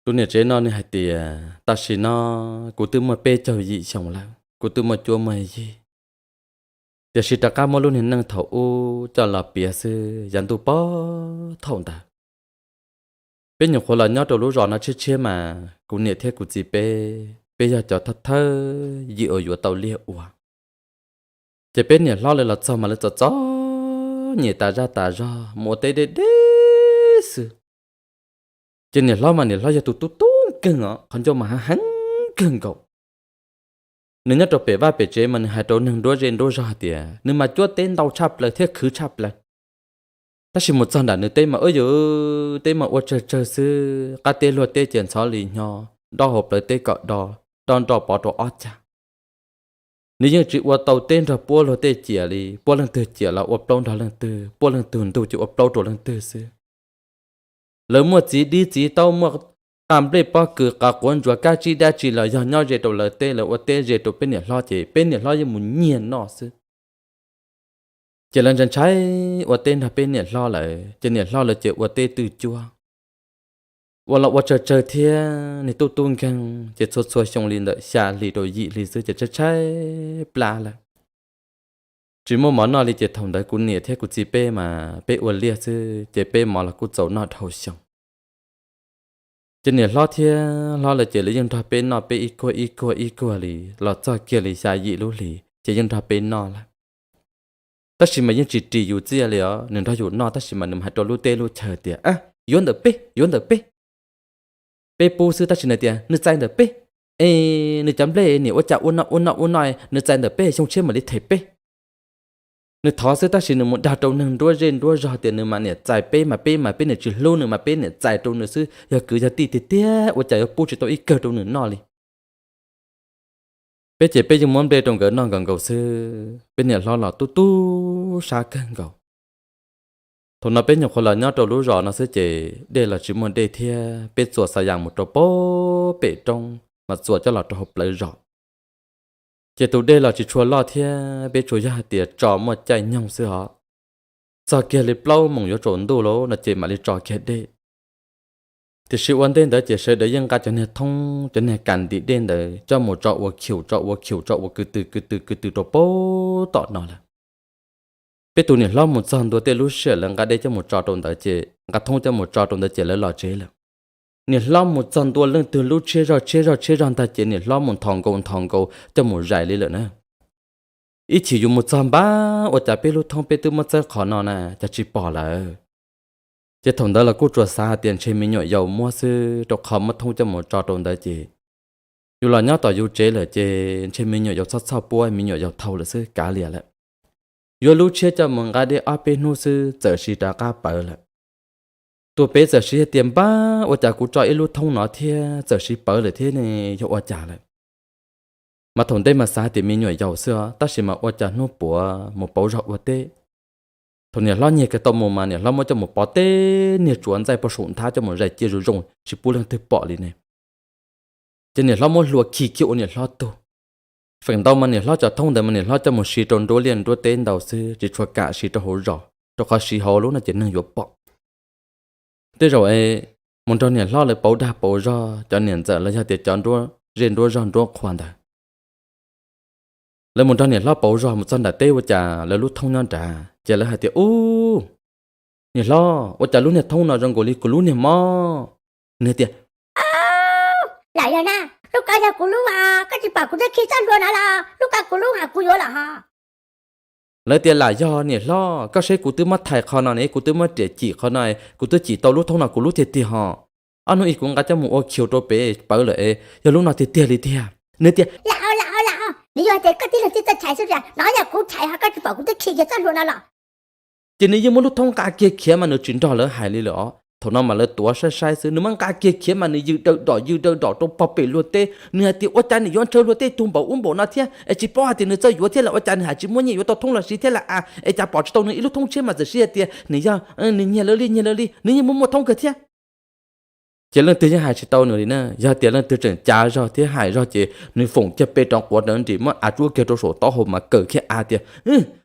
Tus niam tsev no nws hais tias tam sim no kuv twb muaj peb caug yim xyoo lawm, kuv twb muaj cuab muaj yig, tiam sis rov qab muab lub niag neej thaum ub coj los piav xwb, yav ntuj pog thaum ntawd peb nyuam qhuav los nyob rau lub zos no tshiab tshiab mas kuv niam thiab kuv txiv peb, peb yog cov thawj thawj yim uas yuav tau liag ua. Ces peb niam hlob lawv los txog mas lawv txom txom nyem tas zaj tas zog mus ua teb deb deb xwb. Ces niam hlob mas niam hlob yog tus tub tub nkeeg os, qhov ncauj mas heev heev kawg nkaus. Nws nyob rau pem vaj pem tsev mas nws hais rau neeg nruab zej nruab zog hais tias nws mas cuab teb ntau tshaj plaws thiab khwv tshaj plaws. Tab sis mus txog nram nws teb mas ua yus teb mas ua tsawg tsawg xwb, qab teb luag teb ces ntxhov li nyo, dob hauv plawv teb kom do, dob nroj pov rau ob cag. Nws yeej tsis ua tau teb nrog puab luag tej ciam li, puab leej twg ciam los ua plaub nrog leej twg, puab leej twg ntug ces ua plaub rau leej twg xwb. Lawv muaj txiv dib txiv taub, muaj qaj nplej pob kws, qav quav ntsuav kab tsib dab tsi los yog nyob ze rau lawv teb, lawv ua teb ze rau peb niam hlob ces peb niam hlob yeej mus nyiag noj xwb. Ces lawv ntshai ntshai ua teb nrog peb niam hlob lawm, ces niam hlob lawv ces ua teb twj cuab. Ua los ua tsawg tsawg thiab, nws tub tub nkeeg ces txhua txhua xyoo li ntawm xya hli rau yim hli xwb ces tshaib tshaib plab lawm. Tsis muaj mov noj li ces thaum ntawd kuv niam thiab kuv txiv peb mas peb ua liaj xwb ces peb mov los kuj txaus noj dhau xyoo. Ces niam hlob thiab hlob lawv ces lawv yeej nrog peb noj peb ib kuag ib kuag ib kuag li los txog kiag li xya yim lub hlis ces yeej nrog peb noj lawm. Tab sis mas yeej tsis ris yus txiaj li os, nws nrog yus noj tab sis mas nws hais rau lub teb lub chaw tias yuav ntawm peb, yuav ntawm peb. Peb pub xwb tab sis nws tias nws txais ntawm peb. Es nws cov nplej niam ua cas ua no ua no ua no, nws txais ntawm peb xyoo tshiab mam li them peb. Nws thov xwb tab sis nws mus dag rau neeg nruab zej nruab zog tias nws mas niam txais peb mas peb mas peb niam tsis hlub nws mas peb niam txais rau nws xwb, yog kwv yog tij tiag tiag ua cas yuav pub tsis tau ib kawg rau nws noj li. Peb ces peb yeej muab nplej rau nkawd noj nkaus nkaus xwb, peb niam hlob los tub tub sab kawg nkaus. Thaum no peb nyuam qhuav los nyob rau lub zos no xwb ces dej los tsis muaj dej thiab, peb txuas xa yas mus rau pem roob mas txuas coj los rau hauv plawv zos. Ces tus dej los tsis tshua loj thiab, peb tsuas yog hais tias tso muaj caij nyoog xwb os. Txog kiag li plaub moos yuav tsaus ntuj lawm no ces mam li tso kiag dej. Tiam sis ua ntej ntawd ces sawv daws yeej nqa cov niag thoob cov niag kas ntim dej ntawd coj mus tso ua khium tso ua khium tso ua kwv tws kwv tws kwv tws rau pem tom no lawm. Peb tus niam hlob mus txog ntua tej lub sij hawm lawv nqa dej coj mus tso rau ntawd ces nqa thoob coj mus tso rau ntawd ces lawv los tsev lawm. Niam hlob mus txog ntua leej twg lub tshiab zog tshiab zog tshiab zog ntag ces niam hlob mus nthos nkaus nthos nkaus coj mus zais li lawm na. Ib chim yus mus txog npab ua cas peb lub thoob peb twb muab txawb qhov no na cas tsis pom lawm. Ces thaum ntawd los kuj tsuas xav hais tias ntshe me nyuam yaus muab xwb rau qhov muab thoob coj mus tso rau ntawd ces yus los nyob tom yus tsev lawm ces ntshe me nyuam yaus txhob txhoj puab me nyuam yaus thau lawm xwb kav liam lawm. Yuav lub tshiab coj mus nqa dej ob peb hnub xwb txawm siv rov qab pawv lawm. Tus pem txawm siv hais tias npab ua cas kuv tso ib lub thoob no thiab txawm siv pawv lawm thiab ne, yog ua cas lawm. Mas thaum ntej mas xav hais tias me nyuam yaus xwb os tab sis mas ua cas hnub puav mus pauv zog ua teb. Thaum niam hlob nyiag kiag tau mus mas niam hlob muab coj mus pov teb niag tsuav ntxaij puag saum nthab coj mus zais cia zoo zoo tsis pub leej twg pom li ne. Ces niam hlob muab hlua khi kiag ua niam hlob tug. Feem ntau mas niam hlob cov thoob ntawd mas niam hlob coj mus siv rau nruab liaj nruab teb ntau xwb tsis tshua kam siv rau hauv zos rau qhov siv hauv lub no ces neeg yuav pom. Tej zaum es mus nrog niam hlob lawv pauv dag pauv zog cov niam ntxawm los yog tias cov nruab zej nruab zog nruab qhua ntawd. Lawv mus nrog niam hlob pauv zog mus txog nram teb ua cas lawv lub thoob nyob nrad ces lawv hais tias ub, niam hlob ua cas lub niag thoob no zoo nkaus li kuv lub niag mob. Nws tias lam yog na, lub ko yog kuv lub, koj tsis pom kuv twb khi txoj hlua no los lub ko kuv lub hos kuv yuav los hos. Lawv tias lam yog niam hlob koj seb kuv twb muab thais qhov no ne kuv twb muab riam cim qhov no, kuv twb cim tau lub thoob no kuv lub tiag tiag hos. Ob hnub ib kuv nqa coj mus ua khiu rau pem pawv lawm es yog lub no tiag tiag li tiag. Nws tias lam lam lam, nws yog hais tias koj tib leeg tib txoj chais xwb tias no yog kuv chais hos koj tsis pom kuv twb khi kiag txoj hlua no los. Ces nws yeej muab lub thoob nqa kiag khiav mas nws tsis nrog lawv hais li lawm os. Thaum no mas lawv tuav saib saib xwb nws muab nqa kiag khiav mas nws yws daws dom yws daws dom rau pog pem luag teb, nws hais tias ua cas nws yuav ntshaw luag tej tug npaum ub npaum no thiab es tsis paub hais tias nws txawj yuav thiab lawm ua cas nws hais tsis muaj nyiaj yuav tau thoob los siv thiab lawm a, es cas pom tsis tau nws ib lub thoob tshiab mas txawm siv hais tias nws yog, nws nyiag lawv li nyiag lawv li nws yeej muaj muaj thoob kawg thiab. Ces leej twg yeej hais tsis tau nws li na, yog tias leej twg tseem cav zog thiab hais zog ces nws foom kiag pe rov quav rawv nrim muab av tsuab kiag rau saum taub hau mas kaw kiag av tias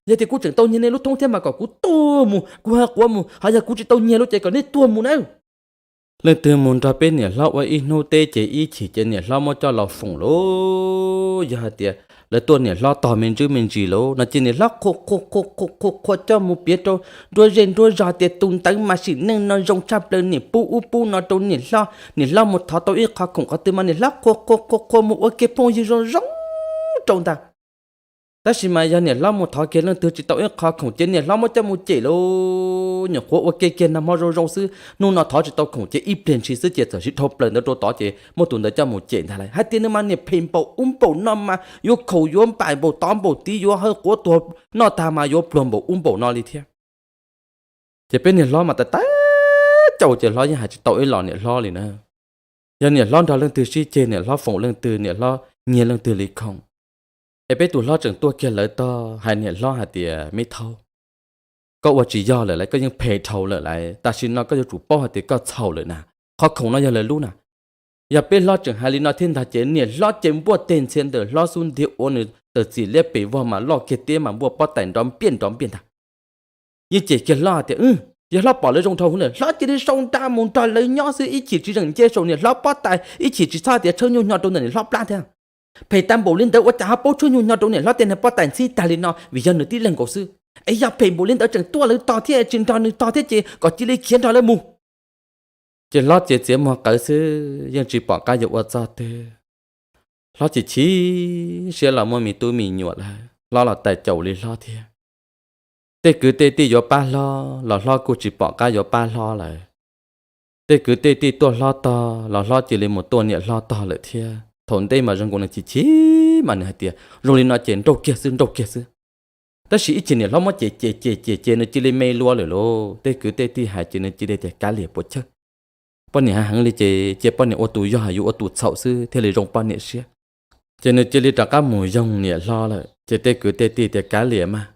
yog tias kuv tseem tau nyiag nej lub thoob thiab mas kom kuv tuag mus kuv ha quav mus, ho yog kuv tsis tau nyiag lub ces kom nej tuag mus na. Leej twg mus nrog peb niam hlob ua ib hnub teb ces ib chim ces niam hlob muab coj los foom lauj. Yog hais tias lawv tuaj niam hlob tog me ntsis me ntsis lauj no ces niam hlob qhuas qhuas qhuas qhuas qhuas qhuas coj mus piav rau nruab zej nruab zog tias tus ntawd mas sim neej no zoo tshaj plaws, niam pub ub pub no rau niam hlob, niam hlob mus thov tau ib qho khoom qhov twg mas niam hlob qhuas qhuas qhuas qhuas mus ua ke phooj ywg zoo zoo rau ntag. Tab sis mas yog niam hlob mus thov kiag leej twg tsis tau ib qho khoom ces niam hlob muab coj mus cem lauj. Nyuam qhuav ua ke kiag nag hmo zoo zoo xwb, hnub no thov tsis tau khoom ces ib pliag ntshis xwb ces txawm sib dhau plaws ntawd rau tod ces muab tus ntawd coj mus cem ntag lauj. Hais tias nws mas niam phem npaum ub npaum no mas yuav khaum yuav npaim npaum tod npaum tid, yuav hawb quav tuag noj tag mas yuav pluag npaum ub npaum no li thiab. Ces peb niam hlob mas tab tab caum ces hlob yeej hais tsis tau ib los niam hlob li na. Yog niam hlob nrog leej twg sib ceg, niam hlob foom leej twg, niam hlob nyiag leej twg li khoom, es peb tus hlob tseem tuaj kiag lawv tog hais niam hlob hais tias, me thaub, koj ua tsis yog lawm lauj, koj yeej phem dhau lawm lauj, tam sim no koj yuav tsum paub hais tias koj txhaum lawm na, qhov khoom no yog lawv lub na. Yog peb hlob tseem hais li no thiab ntag ces niam hlob ces npuaj teg ntxhias ntawm hlob xub ntiag ua nws tawm txim liab pes vog mas loj kiag tiab mas npuaj pob tais nrov npiaj nrov npiaj ntag. Yeej cem kiag hlob hais tias, yog hlob pom lawv zoo dhau hwv lawm hlob cia li sau nra mus nrog lawv nyob xwb, ib chim tsis zeem nce saum niam hlob pob tais, ib chim tsis txhob tias tshawb nyuj nyo rau ntawm niam hlob plab thiab. Phem tag npaum li ntawd ua cas ho paub tshawb nyuj nyo rau niam hlob tej niag pob tais ntxhib tag li no vim yog nws tib leeg nkaus xwb. Es yog phem npaum li ntawd tseem tuaj lawv tog thiab tsis nrog nws tog thiab ces kom cia li khiav nrog lawv mus. Ces hlob ces txiav muag qawv xwb, yeej tsis pom qab yuav ua txoj twg. Hlob chim chim siab los muaj me tub me nyuam lawm, hlob los tais caum li hlob thiab. Tej kwv tej tij yuav pab hlob los hlob kuj tsis pom qab yuav pab hlob lawm. Tej kwv tej tij tuaj hlob tog los hlob cia li mus tuaj niam hlob tog lawm thiab. Thaum ntej mas zoo nkaus nws chim chim mas nws hais tias zoo li no ces nrauj kiag xwb, nrauj kiag xwb. Tab sis ib chim niam hlob muab cem cem cem cem ces nws cia li me lua lawm lauj. Tej kwv tej tij hais ces nws cia li tias kav liam puas chawj. Poj niam hais heev li ces cia poj niam ua tus yog, yuav ua tus txhaum xwb thiaj li zoo poj niam siab. Ces nws cia li rov qab mus yoog niam hlob lawm ces tej kwv tej tij tias kav liam mas,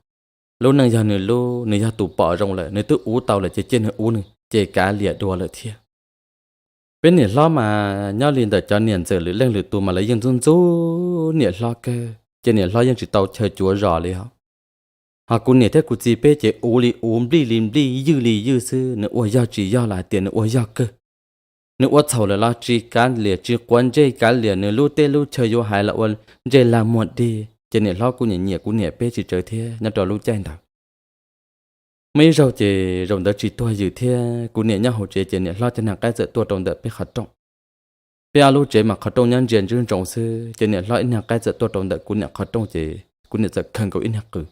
lub neej yog nws lub, nws yog tus pom zoo lawm, nws twb uv tau lawm ces cia nws uv nws ces kav liam dua lawm thiab. Peb niam hlob mas nyob li ntawm cov niam ntxawm lwm leej lwm tus mas lawv yeej ntxub ntxub niam hlob kawg ces niam hlob yeej tsis tau chaw cuav zos li os. Ho kuv niam thiab kuv txiv peb ces uv li uv, nplij li nplij, ywj li ywj xwb, nws ua yog tsis yog los hais tias nws ua yog kawg. Nws ua txhaum lawm los tsis kav liam, tsis quav ntsej kav liam, nws lub teb lub chaw yuav hais los ua ntsej lag muag dig ces niam hlob kuj nyiam nyiam kuv niam peb tsis tsawg thiab nyob rau lub caij ntawd. Muaj ib zaug ces zaum ntawd tsis tuag ywm thiab kuv niam nyob hauv tsev ces niam hlob cov niag qaib txawm tuaj rau ntawm peb qhov rooj. Peb ob lub tsev mas qhov rooj nyob ntsia ntsoov ntsoov xwb ces niam hlob ib niag qaib txawm tuaj rau ntawm kuv niam qhov rooj ces kuv niam txawm khaws nkaus ib niag qws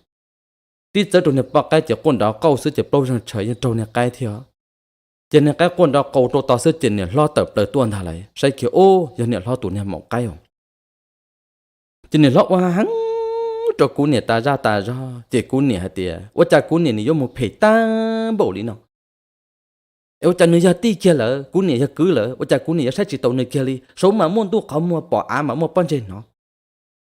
tib txawb rau niag poj qaib ces quaj nrov qauj xwb ces plaub zeeg tshaws yeej raug niag qaib thiab. Ces niag qaib quaj nrov qauj rau tod xwb ces niam hlob tawm plaws tuaj ntag lauj, saib kiag ub yog niam hlob tus niag maum qaib os. Ces niam hlob ua heev rau kuv niam tas zaj tas zog ces kuv niam hais tias ua cas kuv niam nws yuav mus phem tag npaum li no. Es ua cas nws yog tij kiag lawm, kuv niam yog kwv lawm, ua cas kuv niam yuav saib tsis taus nws kiag li, saum mas muaj ntuj qhov muag, pom av mas muaj pob ntseg hnov.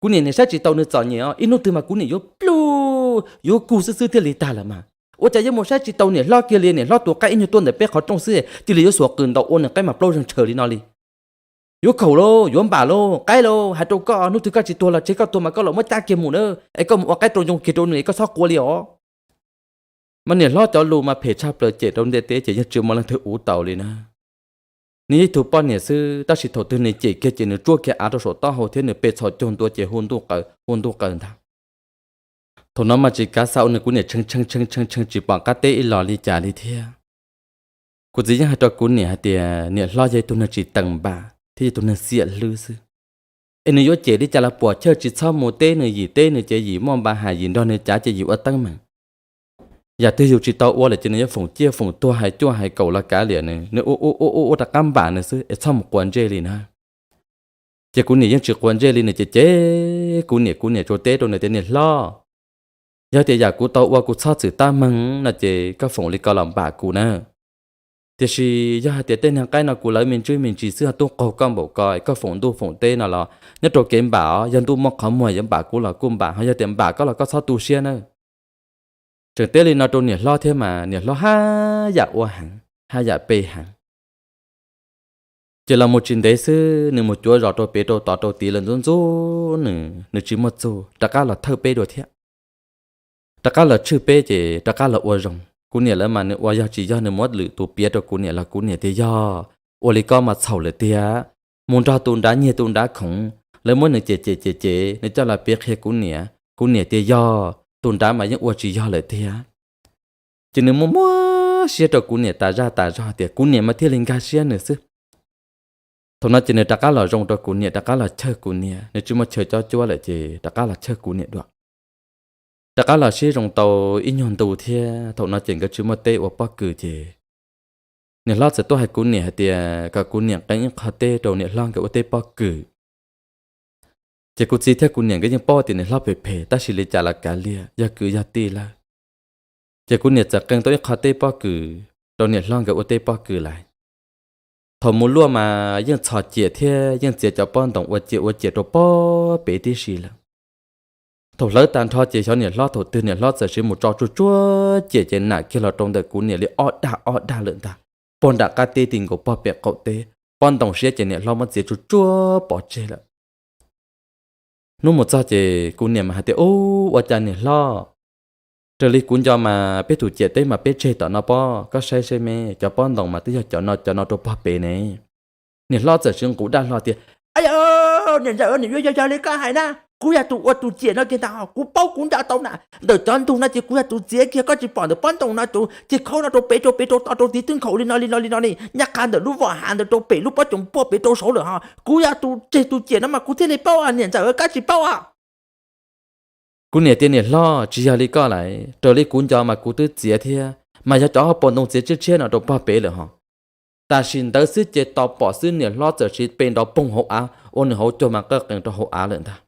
Kuv niam nim saib tsis taus nws txom nyem os, ib hnub twg mas kuv niam yuav pluj yuav kug xwb xwb thiaj li tag lawm mas. Ua cas yuav mus saib tsis taus niam hlob kiag li, niam hlob tus qaib ib nyuag tuaj ntawm peb qhov rooj xwb cia li yuav xuas qws ntaus ua nws qaib mas plaub zeeg tshaws li no li. Yuav khaum lauj, yuav npam lauj, qaib lauj, hais rau koj, hnub twg koj tsis tuag los tseg, koj tuag mas koj los muab cab kiag mus na, es koj mus ua qaib rau zoo kiag rau nws es koj txhob quav li os. Mas niam hlob cov lus mas phem tshaj plaws, cem rau ntiaj teb ces yeej tsis muaj leej twg uv taus li na. Nws yog ib tug poj niam xwb tab sis thaum twg nws cem kiag ces nws tsuab kiag av rau saum taub hau thiab nws pe txhos caug ntua ces hu ntuj qaws hu ntuj qaws ntag. Thaum no mas tsis kav xav ua nws kuv niam tshee tshee tshee tshee tshee tsis pom qab teb ib los li cas li thiab. Kuv txiv yeej hais rau kuv niam hais tias niam hlob yog ib tug neeg tsis teem npam thiab yog tus neeg xiam hlwb xwb. Es nws yuav cem li cas los puam chawj, tsis txhob mus teb nws, yim teb nws ces yim muaj npa hais, yim nrog nws cav ces yim ua teeb meem. Yam twg yus tsis tau ua lawm ces nws yuav foom ciaj foom tuag hais cuaj hais kaum los kav liam nws, nws ua ua ua ua ua rov qab npam nws xwb es txhob mus quav ntsej li na. Ces kuv niam yeej tsis quav ntsej li, nws cem cem kuv niam, kuv niam tsuas teb rau nws tias niam hlob, yog tias yam kuv tau ua kuv txhob txwm tab meeg no ces koj foom li ko los npam kuv na. Tiam sis yog hais tias tej niag qaib no kuv lawv me ntsis me ntsis xwb ho tub qaug koj npaum ko, koj foom ntuj foom teb no los nyob rau kev npam os, yog ntuj muaj qhov muag yuav npam kuv los kuj npam, ho yog tias npam koj los koj txhob tu siab na. Tseem teb li no rau niam hlob thiab mas niam hlob haj yam ua heev, haj yam pe heev. Ces los mus tsis ntev xwb nws mus cuav zos rau pem rau tod rau tid lawm ntxub ntxub nws, nws tsis muaj txuj rov qab los thawj peb dua thiab. Rov qab los tshwj peb ces rov qab los ua zoo. Kuv niam lawv mas nws ua yog tsis yog nws muab lwm tus piav rau kuv niam los kuv niam tias yog, ua li koj mas txhaum lawm tiag. Mus nrog tus nrad nyiag tus nrad khoom, lawv muab nws cem cem cem cem, nws coj los piav qhia kuv niam, kuv niam tias yog, tus nrad mas yeej ua tsis yog lawm tiag. Ces nws muab muab siab rau kuv niam tas zaj tas zog tias kuv niam mas thiaj li nkag siab nws xwb. Thaum no ces nws rov qab los zoo rau kuv niam, rov qab los chawj kuv niam, nws tsis muaj chaw cob cuab lawm ces rov qab los chawj kuv niam dua. Rov qab los sib zoo tau ib nyuag ntu thiab, thaum no ces nkawd tsis muaj teb ua pob kws ces niam hlob txawm tuaj hais kuv niam hais tias kom kuv niam qee ib qho teb rau niam hlob nkawd ua teb pob kws. Ces kuv txiv thiab kuv niam nkawd yeej paub tias niam hlob phem phem, tab sis li cas los kav liam, yog kwv yog tij lawm. Ces kuv niam txawm qee tau ib qho teb pob kws rau niam hlob nkawd ua teb pob kws lawm. Thaum mus luaj mas yeej txhos ciam thiab yeej txiav cov pob ntoos ua ciam ua ciam rau pob pem tib si lawm. Thaum hlawv tag nrho ces xyov niam hlob thaum twg niam hlob txawm siv mus tso tsuag tsuag ciam ces nam kiag los rau ntawm kuv niam li ob dag ob dag lawm ntag, pog nram qab teb ti nkaus pog pem qaum teb, pob ntoos siab ces niam hlob muab txiav tsuag tsuag pov tseg lawm. Hnub mus txog ces kuv niam mas hais tias, Ub, ua cas niam hlob, raws li kuv nco mas peb tus ciam teb mas peb tseg tom no pob, koj saib saib me, cov pob ntoos mas twb yog cov no cov no rau pog pem ne. Niam hlob txawm siv nqus daj hlo tias, Ab yog, niam ntxawm, nws yuav yog yog li koj hais na, kuv yog tus ua tus ciam no kiag ntag, kuv paub kuv nco tau na, ntawm cov ntug no ces kuv yog tus txiav kiag, koj tsis pom ntawm pob ntoos no tus ces khaub no rau pem rau pem rau to rau tid twb nkhaus li no li no li no li, nyab qha ntawm lub vos hav ntawd rau pem lub pob coom puag pem rau saud lawm ho, kuv yog tus tseg tus ciam no mas kuv thiaj li paub, niam ntxawm koj tsis paub os. Kuv niam tias, Niam hlob, tsis yog li koj lawm, raws li kuv nco mas kuv twb txiav thiab, mas yog cov pob ntoos txiav tshiab tshiab no rau pog pem lawm ho. Tam sim ntawd xwb ces tos pom xwb niam hlob txawm siv pe nrov poog hauv av ua nws hauv caug mas qawj qees rau hauv av lawm ntag.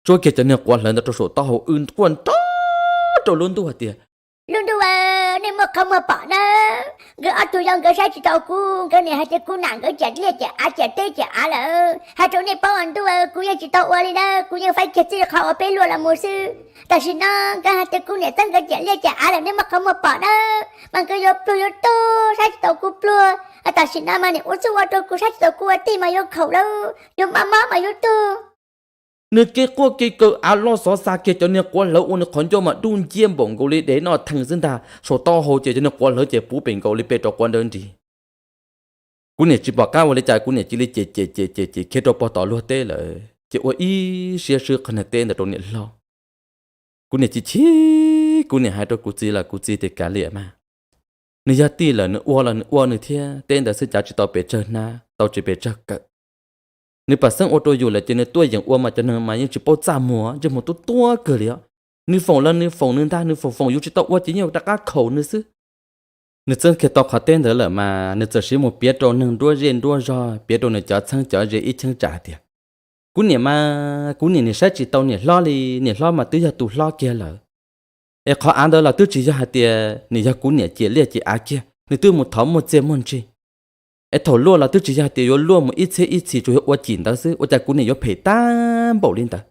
Tsuab kiag cov niag quav hlawv ntawd rau saum taub hau, wb quaj nrov rau lub ntuj hais tias, Lub ntuj aw, nej muaj qhov muag pom na, nkawd ob tug yau nkawd saib tsis tau kuv, nkawd niam hais tias kuv nam nkawd ciam liaj ciam av ciam teb ciam av lawm. Hais rau nej paub os ntuj aw, kuv yeej tsis tau ua li na, kuv yeej faib kiag txij qhov uas peb luaj los mus xwb. Tam sim no nkawd hais tias kuv niam txeeb nkawd ciam liaj ciam av lawm, nej muaj qhov muag pom na, mas nkawd yuav pluag yuav tug saib tsis tau kuv pluag. Tam sim no mas niam ua txuj ua rau kuv saib tsis tau kuv ua tij mas yuav khaum lawm, yuav mob mob mas yuav tug. Nws kev quaj kev kaw av loj xov xa kiag cov niag quav hlawv ua nws qhov ncauj mas dub nciab npaum nkaus li dev noj theej xwb ntag, saum taub hau ces cov niag quav hlawv ces puv pem nkaus li pem rau quav nrawv nris. Kuv niam tsis pom qab ua li cas, kuv niam cia li cem cem cem cem cem khiav rau pog tom luag teb lawm ces ua ib siab swb qhov niag teb ntawd rau niam hlob. Kuv niam chim chim, kuv niam hais rau kuv txiv lawm, kuv txiv tias, Kav liam mas, nws yog tij lawm, nws ua los nws ua nws thiab, teb ntawd xwb cav tsis tau pes tsawg hnab, tau tsis pes tsawg kawm. Nws pam xeeb ua rau yus lawm ces nws tuaj yeem ua mas cov neeg mas yeej tsis paub txaj muag, ntsej muag tuab tuab kawg li os. Nws foom los nws foom nws ntag, nws foom foom yus tsis tau ua ces yeej rov qab khaum nws xwb. Nws txeeb kiag tau qhov teb ntawd lawm mas nws txawm siv mus piav rau neeg nruab zej nruab zog, piav rau nws cov txheeb cov ze ib cheeb tsam hais tias, Kuv niam mas, kuv niam nim saib tsis tau niam hlob li, niam hlob mas twb yog tus hlob kiag lawm. Es qhov av ntawd los twb tsis yog hais tias nws yog kuv niam ciam liaj ciam av kiag, nws twb mus thov muaj txiaj muaj ntsig. Es thaum luaj los twb tsis yog hais tias yuav luaj mus ib txhiab ib txhis, tsuas yog ua cim ntawd xwb, ua cas kuv niam yuav phem tag npaum li ntawd?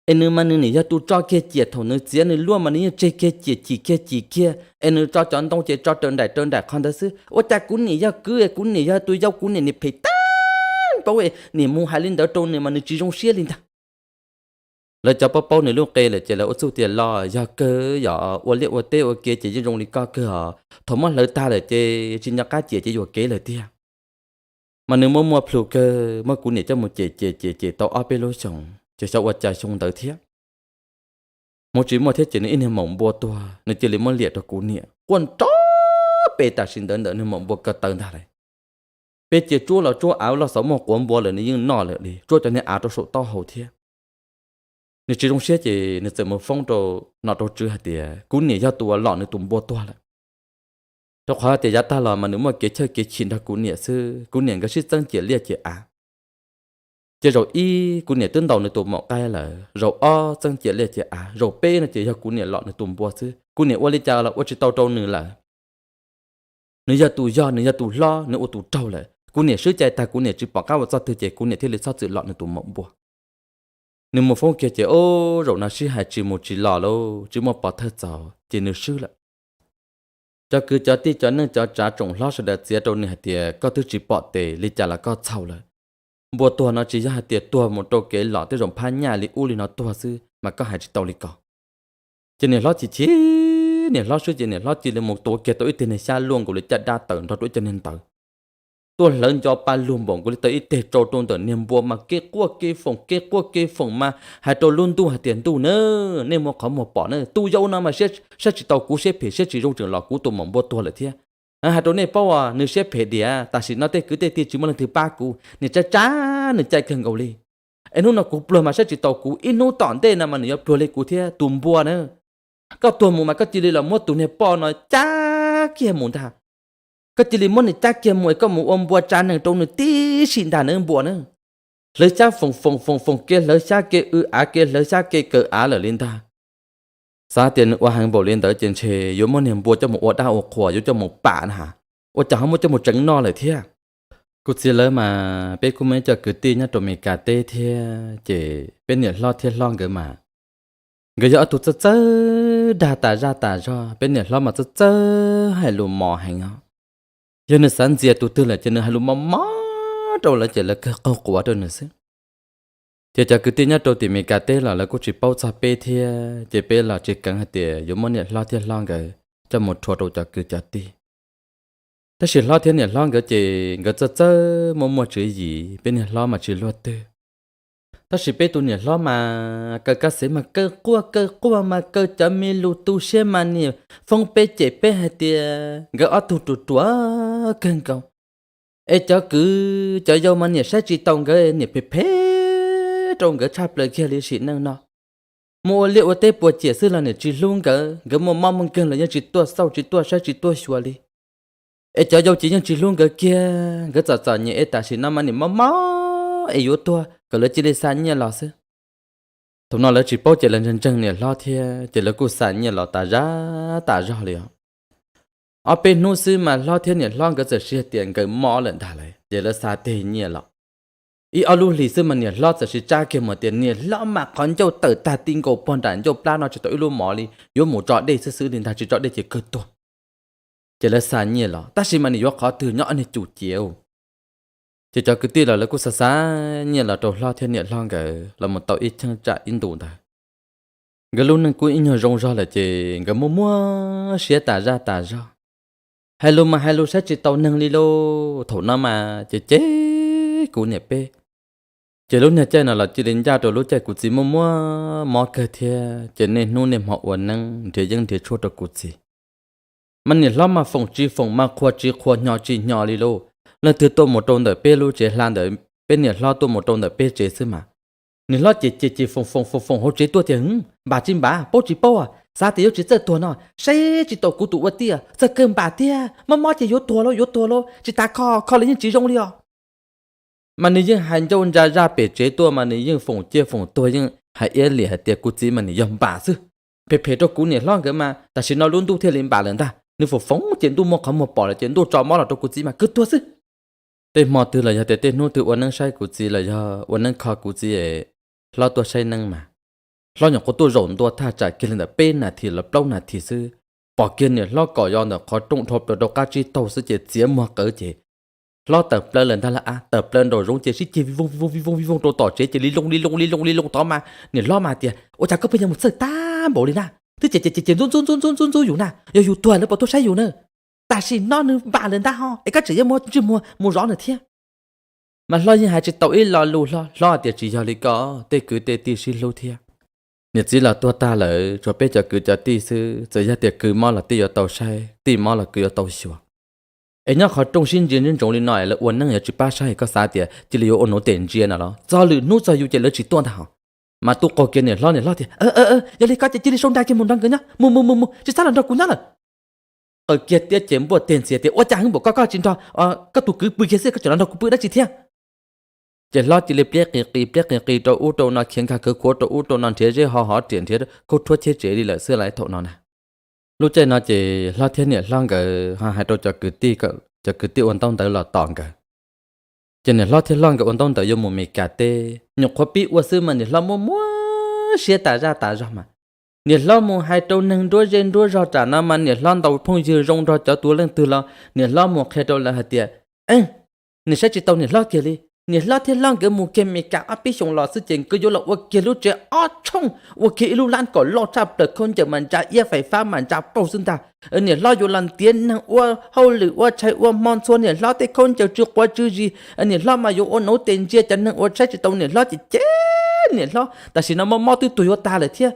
Es nws mas nws nim yog tus tso kiag ciam, thaum nws txiav nws luaj mas nws yeej tseg kiag ciam, cim kiag cim kiag, es nws tso cov ntoo ces tso raws nraim raws nraim qhov ntawd xwb, ua cas kuv niam yog kwv, kuv niam yog tus yau, kuv niam nim phem tag npaum, nim mus hais li ntawd rau nws mas nws tsis zoo siab li ntag. Lawv cov paub paub nws lub qe lawm ces lawv ua txuj tias, Los yog kawg yog ua liaj ua teb ua ke ces yeej zoo li koj kawg os, thaum muab hlawv tag lawm ces tsis nco qab ciam ces yuam kev lawm tiag. Mas nws muaj muaj plhus kawg, muab kuv niam coj mus cem cem cem cem tau ob peb lub xyoos ces xyov ua cas xyoo ntawd thiab, hmoov tsis muaj thiab ces nws ib niag maum npua tuag, nws cia li muab liam rau kuv niam quaj nrov pes tam sim ntawd ntawm niag maum npua ko taw ntag lawm. Peb cia tsuab los tsuab av loj xov muaj quav npua lawm nws yeej noj lawm li, tsuab cov niag av rau saum taub hau thiab. Nws tsis zoo siab ces nws txawm mus foob rau nom rau tswv hais tias kuv niam yog tus uas lom nws tus npua tuag lawm. Rau qhov tias yav tag los mas nws muaj kev chawj kev chim nrog kuv niam xwb, kuv niam nkawd sib txeeb ciam liaj ciam av. Ces zaum ib kuv niam twb ntaus nws tus maum qaib lawm, zaum ob txeeb ciam liaj ciam av, zaum peb no ces yog kuv niam lom nws tus npua xwb. Kuv niam ua li cas los ua tsis tau rau nws lawm. Nws yog tus yog, nws yog tus hlob, nws ua tus raug lawm. Kuv niam swb cai tag, kuv niam tsis pom qab ua txoj twg ces kuv niam thiaj li txhob txwm lom nws tus maum npua. Nws mus foob kiag ces, o, zaum no sib hais tsis mus tsis los lauj, tsis muaj pov thawj txaus ces nws swb lawm. Cov kwv cov tij cov neej cov tsav tsoom hlob sawv daws txiav rau nws hais tias, koj twb tsis pom tes li cas los koj txhaum lawm. Npua tuag no tsis yog hais tias tuag mus rau kev lom tej zaum phab nyaj li ub li no tuag xwb mas koj hais tsis tau li ko. Ces niam hlob chim chim, niam hlob swb ces niam hlob cia li mus tuav kiag tau ib teg niag xyab luaj nkaus li caj dab tawm nrog rau ib co niag ntawv. tuaj hlawv nco pa lug npaum nkaus li tau ib teg rau rau ntawm niag npua mas kev quaj kev foom kev quaj kev foom mas hais rau lub ntuj hais tias, Ntuj na, nej muaj qhov muag pom na, tus yau no mas saib tsis tau kuv, siab phem siab tsis zoo, tseem los kuv tus maum npua tuag lawm thiab. Hais rau nej paub, nws siab phem diam, tam sim no tej kwv tej tij tsis muaj leej twg pab kuv, niam tsab tsab nws cai kawg nkaus li. Es hnub no kuv pluag mas saib tsis tau kuv, ib hnub tom ntej no mas nws yuav pluag li kuv thiab tus npua na. Koj tuag mus mas koj cia li los muab tus niag poj no cab kiag mus ntag. Koj cia li muab nws cab kiag mus es koj mus ua npua tsa neeg rau nws tib si ntag na npua na. Hlawv xyab foom foom foom foom kev hlawv xyab kev w av kev hlawv xyab kev kaw av lawm li ntag. Xav tias nws ua heev npaum li ntawd ces ntshe yuav muab niag npua coj mus ua dab ua qhuas, yuav coj mus pam na has, ua cas ho muab coj mus tseev noj lawm thiab. Kuv txiv lawv mas peb kuj muaj ib co kwv tij nyob rau Amelikas teb thiab, ces peb niam hlob thiab hlob nkawd mas nkawd yog ob tug txawj txawj dag tas zaj tas zog, peb niam hlob mas txawj txawj hais lus mos heev os. Yog nws xav ntxias tus twg lawm ces nws hais lus mos mos rau lawv ces lawv kawg qaug quav rau nws xwb. Ces cov kwv tij nyob rau tim Amelikas teb los lawv kuj tsis paub txog peb thiab, ces peb los tsis keev hais tias yuav muab niam hlob thiab hlob nkawd coj mus rhuav rau cov kwv cov tij. Tab sis hlob thiab niam hlob nkawd ces nkawd txawj txawj muaj muaj tswv yim, peb niam hlob mas tsis luaj twg. Tab sis peb tus niam hlob mas kaw kab xev mas kaw quaj kaw quaj mas kaw cov me lus tu siab mas niam foob peb cem peb hais tias nkawd ob tug ruam ruam kawg nkaus. Es cov kwv cov yau mas niam saib tsis taus nkawd, niam phem phem rau nkawd tshaj plaws kiag li sim neej no. Mus ua liaj ua teb puas ciam xwb los niam tsis hlub nkawd, nkawd muaj mob muaj nkeeg los yeej tsis tuaj xauj tsis tuaj saib tsis tuaj xyuas li. Es cov yau ces yeej tsis hlub nkawd kiag, nkawd txom txom nyem es tam sim no mas niam mob mob es yuav tuag kom lawv cia li xa nyiaj los xwb. Thaum no lawv tsis paub ces lawv ntseeg ntseeg niam hlob thiab ces lawv kuj xa nyiaj los tas zaj tas zog li os. Ob peb hnub xwb mas hlob thiab niam hlob nkawd txawm siv hais tias nkawd mob lawm ntag lauj, ces lawv xa teg nyiaj los. Ib ob lub hlis xwb mas niam hlob txawm siv tsab kiag mus tias niam hlob mas qhov ncauj tawm tag ti nkaus pog nram ncauj plab no tsis tau ib lub mov li, yuav mus tso dej xwb xwb li ntag, tsis tso dej ces kawg tuag. Ces lawv xa nyiaj los tab sis mas nws yuav qhov twg nyob ob niag cum ciav. Ces cov kwv tij los lawv kuj xa xa nyiaj los rau hlob thiab niam hlob nkawd los mus tau ib cheeb tsam ib ntus ntawd. Nkawd lub neej kuj ib nyuag zoo zog lawm ces nkawd muaj muaj siab tas zaj tas zog. Hais lus mas hais lus saib tsis taus neeg li lauj. Thaum no mas ces ces kuv niam peb, ces lub niag caij no los cia li ncaj rau lub caij kuv txiv muaj muaj mob kawg thiab, ces niaj hnub niaj hmo ua neeb nrhiav yeeb nrhiav tshuaj rau kuv txiv. Mas niam hlob mas foom tsis foom mas qhuas tsis qhuas hnyo tsis hnyo li lauj. Leej twg tuaj mus rau ntawm peb lub tsev, hla ntawm peb niam hlob tuaj mus rau ntawm peb tsev xwb mas niam hlob ces ces ces foom foom foom foom hauv tsev tuaj tias, Npam tsis npam, paub tsis paub, xav tias yuav tsis txawj tuag no, saib tsis taus kuv tus ua tij, txawj kawg npam tiag, mob mob ces yuav tuag lauj, yuav tuag lauj, tsis tas kho kho los yeej tsis zoo li os. Mas nws yeej hais ncauj ntsa zaj pem tsev tuaj mas nws yeej foom ciaj foom tuag yeej hais iab liam hais tias kuv txiv mas nws yog npam xwb. Phem phem rau kuv niam hlob nkawd mas tam sim no lub ntuj thiaj li npam lawm ntag. Nws foom foom ces ntuj muaj qhov muag pom lawm ces ntuj tso mob los rau kuv txiv mas kawg tuag xwb. Tej hmo twg los yog tias tej hnub twg ua neeb saib kuv txiv los yog ua neeb kho kuv txiv es hlob tuaj saib neeb mas hlob nyuam qhuav tuaj zaum ntua thaj tsam kiag li ntawm peb nas this los plaub nas this xwb, pom kiag niam hlob kom yos ntawm qhov rooj dhau plaws rau qab tsib taug xwb ces txiav muag qawv ces hlob tawm plaws lawm ntag lauj. Av tawm plaws nraum zoov ces sib ceg vij voog vij voog vij voog vij voog rau tom tsev ces li loo li loo li loo li loo tod mas niam hlob mas tias, Ua cas koj pheej yuav mus txawj tag npaum li na? Twb cem cem cem ntxub ntxub ntxub ntxub ntxub ntxub yus na, yog yus tuag lawv puas tuaj saib yus na? Tam sim no nws npam lawm ntag ho es koj tseem yuav muaj ntsej muag mus zov nws thiab. Mas hlob yeej hais tsis tau ib lo lus, hlob hlob tias, Tsis yog li ko, tej kwv tej tij sib hlub thiab. Niam txiv los tuag tag lawm, tshuav peb cov kwv cov tij xwb, txawm yog tias kwv mob los tij yuav tau saib, tij mob los kwv yuav tau xyuas. Es nyob qhov rooj sib ntsia ntsoov ntsoov li no es lawv ua neeb yuav tsis pab saib, koj xav tias cia li yuav ua nuv tes ntsia no los? Txog lwm hnub txog yus ces lawv tsis tuaj ntag hos. Mas tub qaug kiag niam hlob, niam hlob tias, Yog li ko ces cia li sau nra kiag mus nrog nkawd nyob, mus mus mus mus, tsis txhob los nrog kuv nyob lawm. Qaws kiag tiab ces npuaj teg ntxhias tias, Ua cas heev npaum ko koj tsis nrog koj tus kwv pw kiag xwb, koj tseem los nrog kuv pw dab tsi thiab? Ces hlob cia li pliab qis qis pliab qis qis rau ub rau no, khiav nkag khawv khuav rau ub rau no, nrhiav zeb ho hov riam nrhiav khaub rhuab cheb tsev li lawm xwb lauj. Thaum no na, lub caij no ces hlob thiab niam hlob nkawd ho hais rau cov kwv tij, cov kwv tij ua ntaub ntawv los tos nkawd. Ces niam hlob thiab hlob nkawd ua ntaub ntawv yuav mus Mes Kas teb, nyuam qhuav pib ua xwb mas niam hlob muaj muab siab tas zaj tas zog mas. Niam hlob mus hais rau neeg nruab zej nruab zog tam no mas niam hlob ntaus phooj ywg zoo nrog cov tus leej twg los niam hlob mus qhia rau lawv hais tias, Niam saib tsis tau niam hlob kiag li. Niam hlob thiab hlob nkawd mus kiag Meskas ob peb xyoos los xwb ces nkawd yuav los ua kiag lub tsev ob tshooj, ua kiag ib lub lab kom loj tshaj plaws, khaub ncaws mas ntsa iab, fais fab mas ntsa paug xwb ntag. Niam hlob yuav los ntiav neeg ua hauj lwm ua tshais ua hmo ntxhua niam hlob tej khaub ncaws tsw quav tsw zis. Niam hlob mas yuav ua nuv tes ntsia cov neeg uas saib tsis tau niam hlob ces cem niam hlob. Tam sim no mob mob twb tuag yuav tag lawm thiab.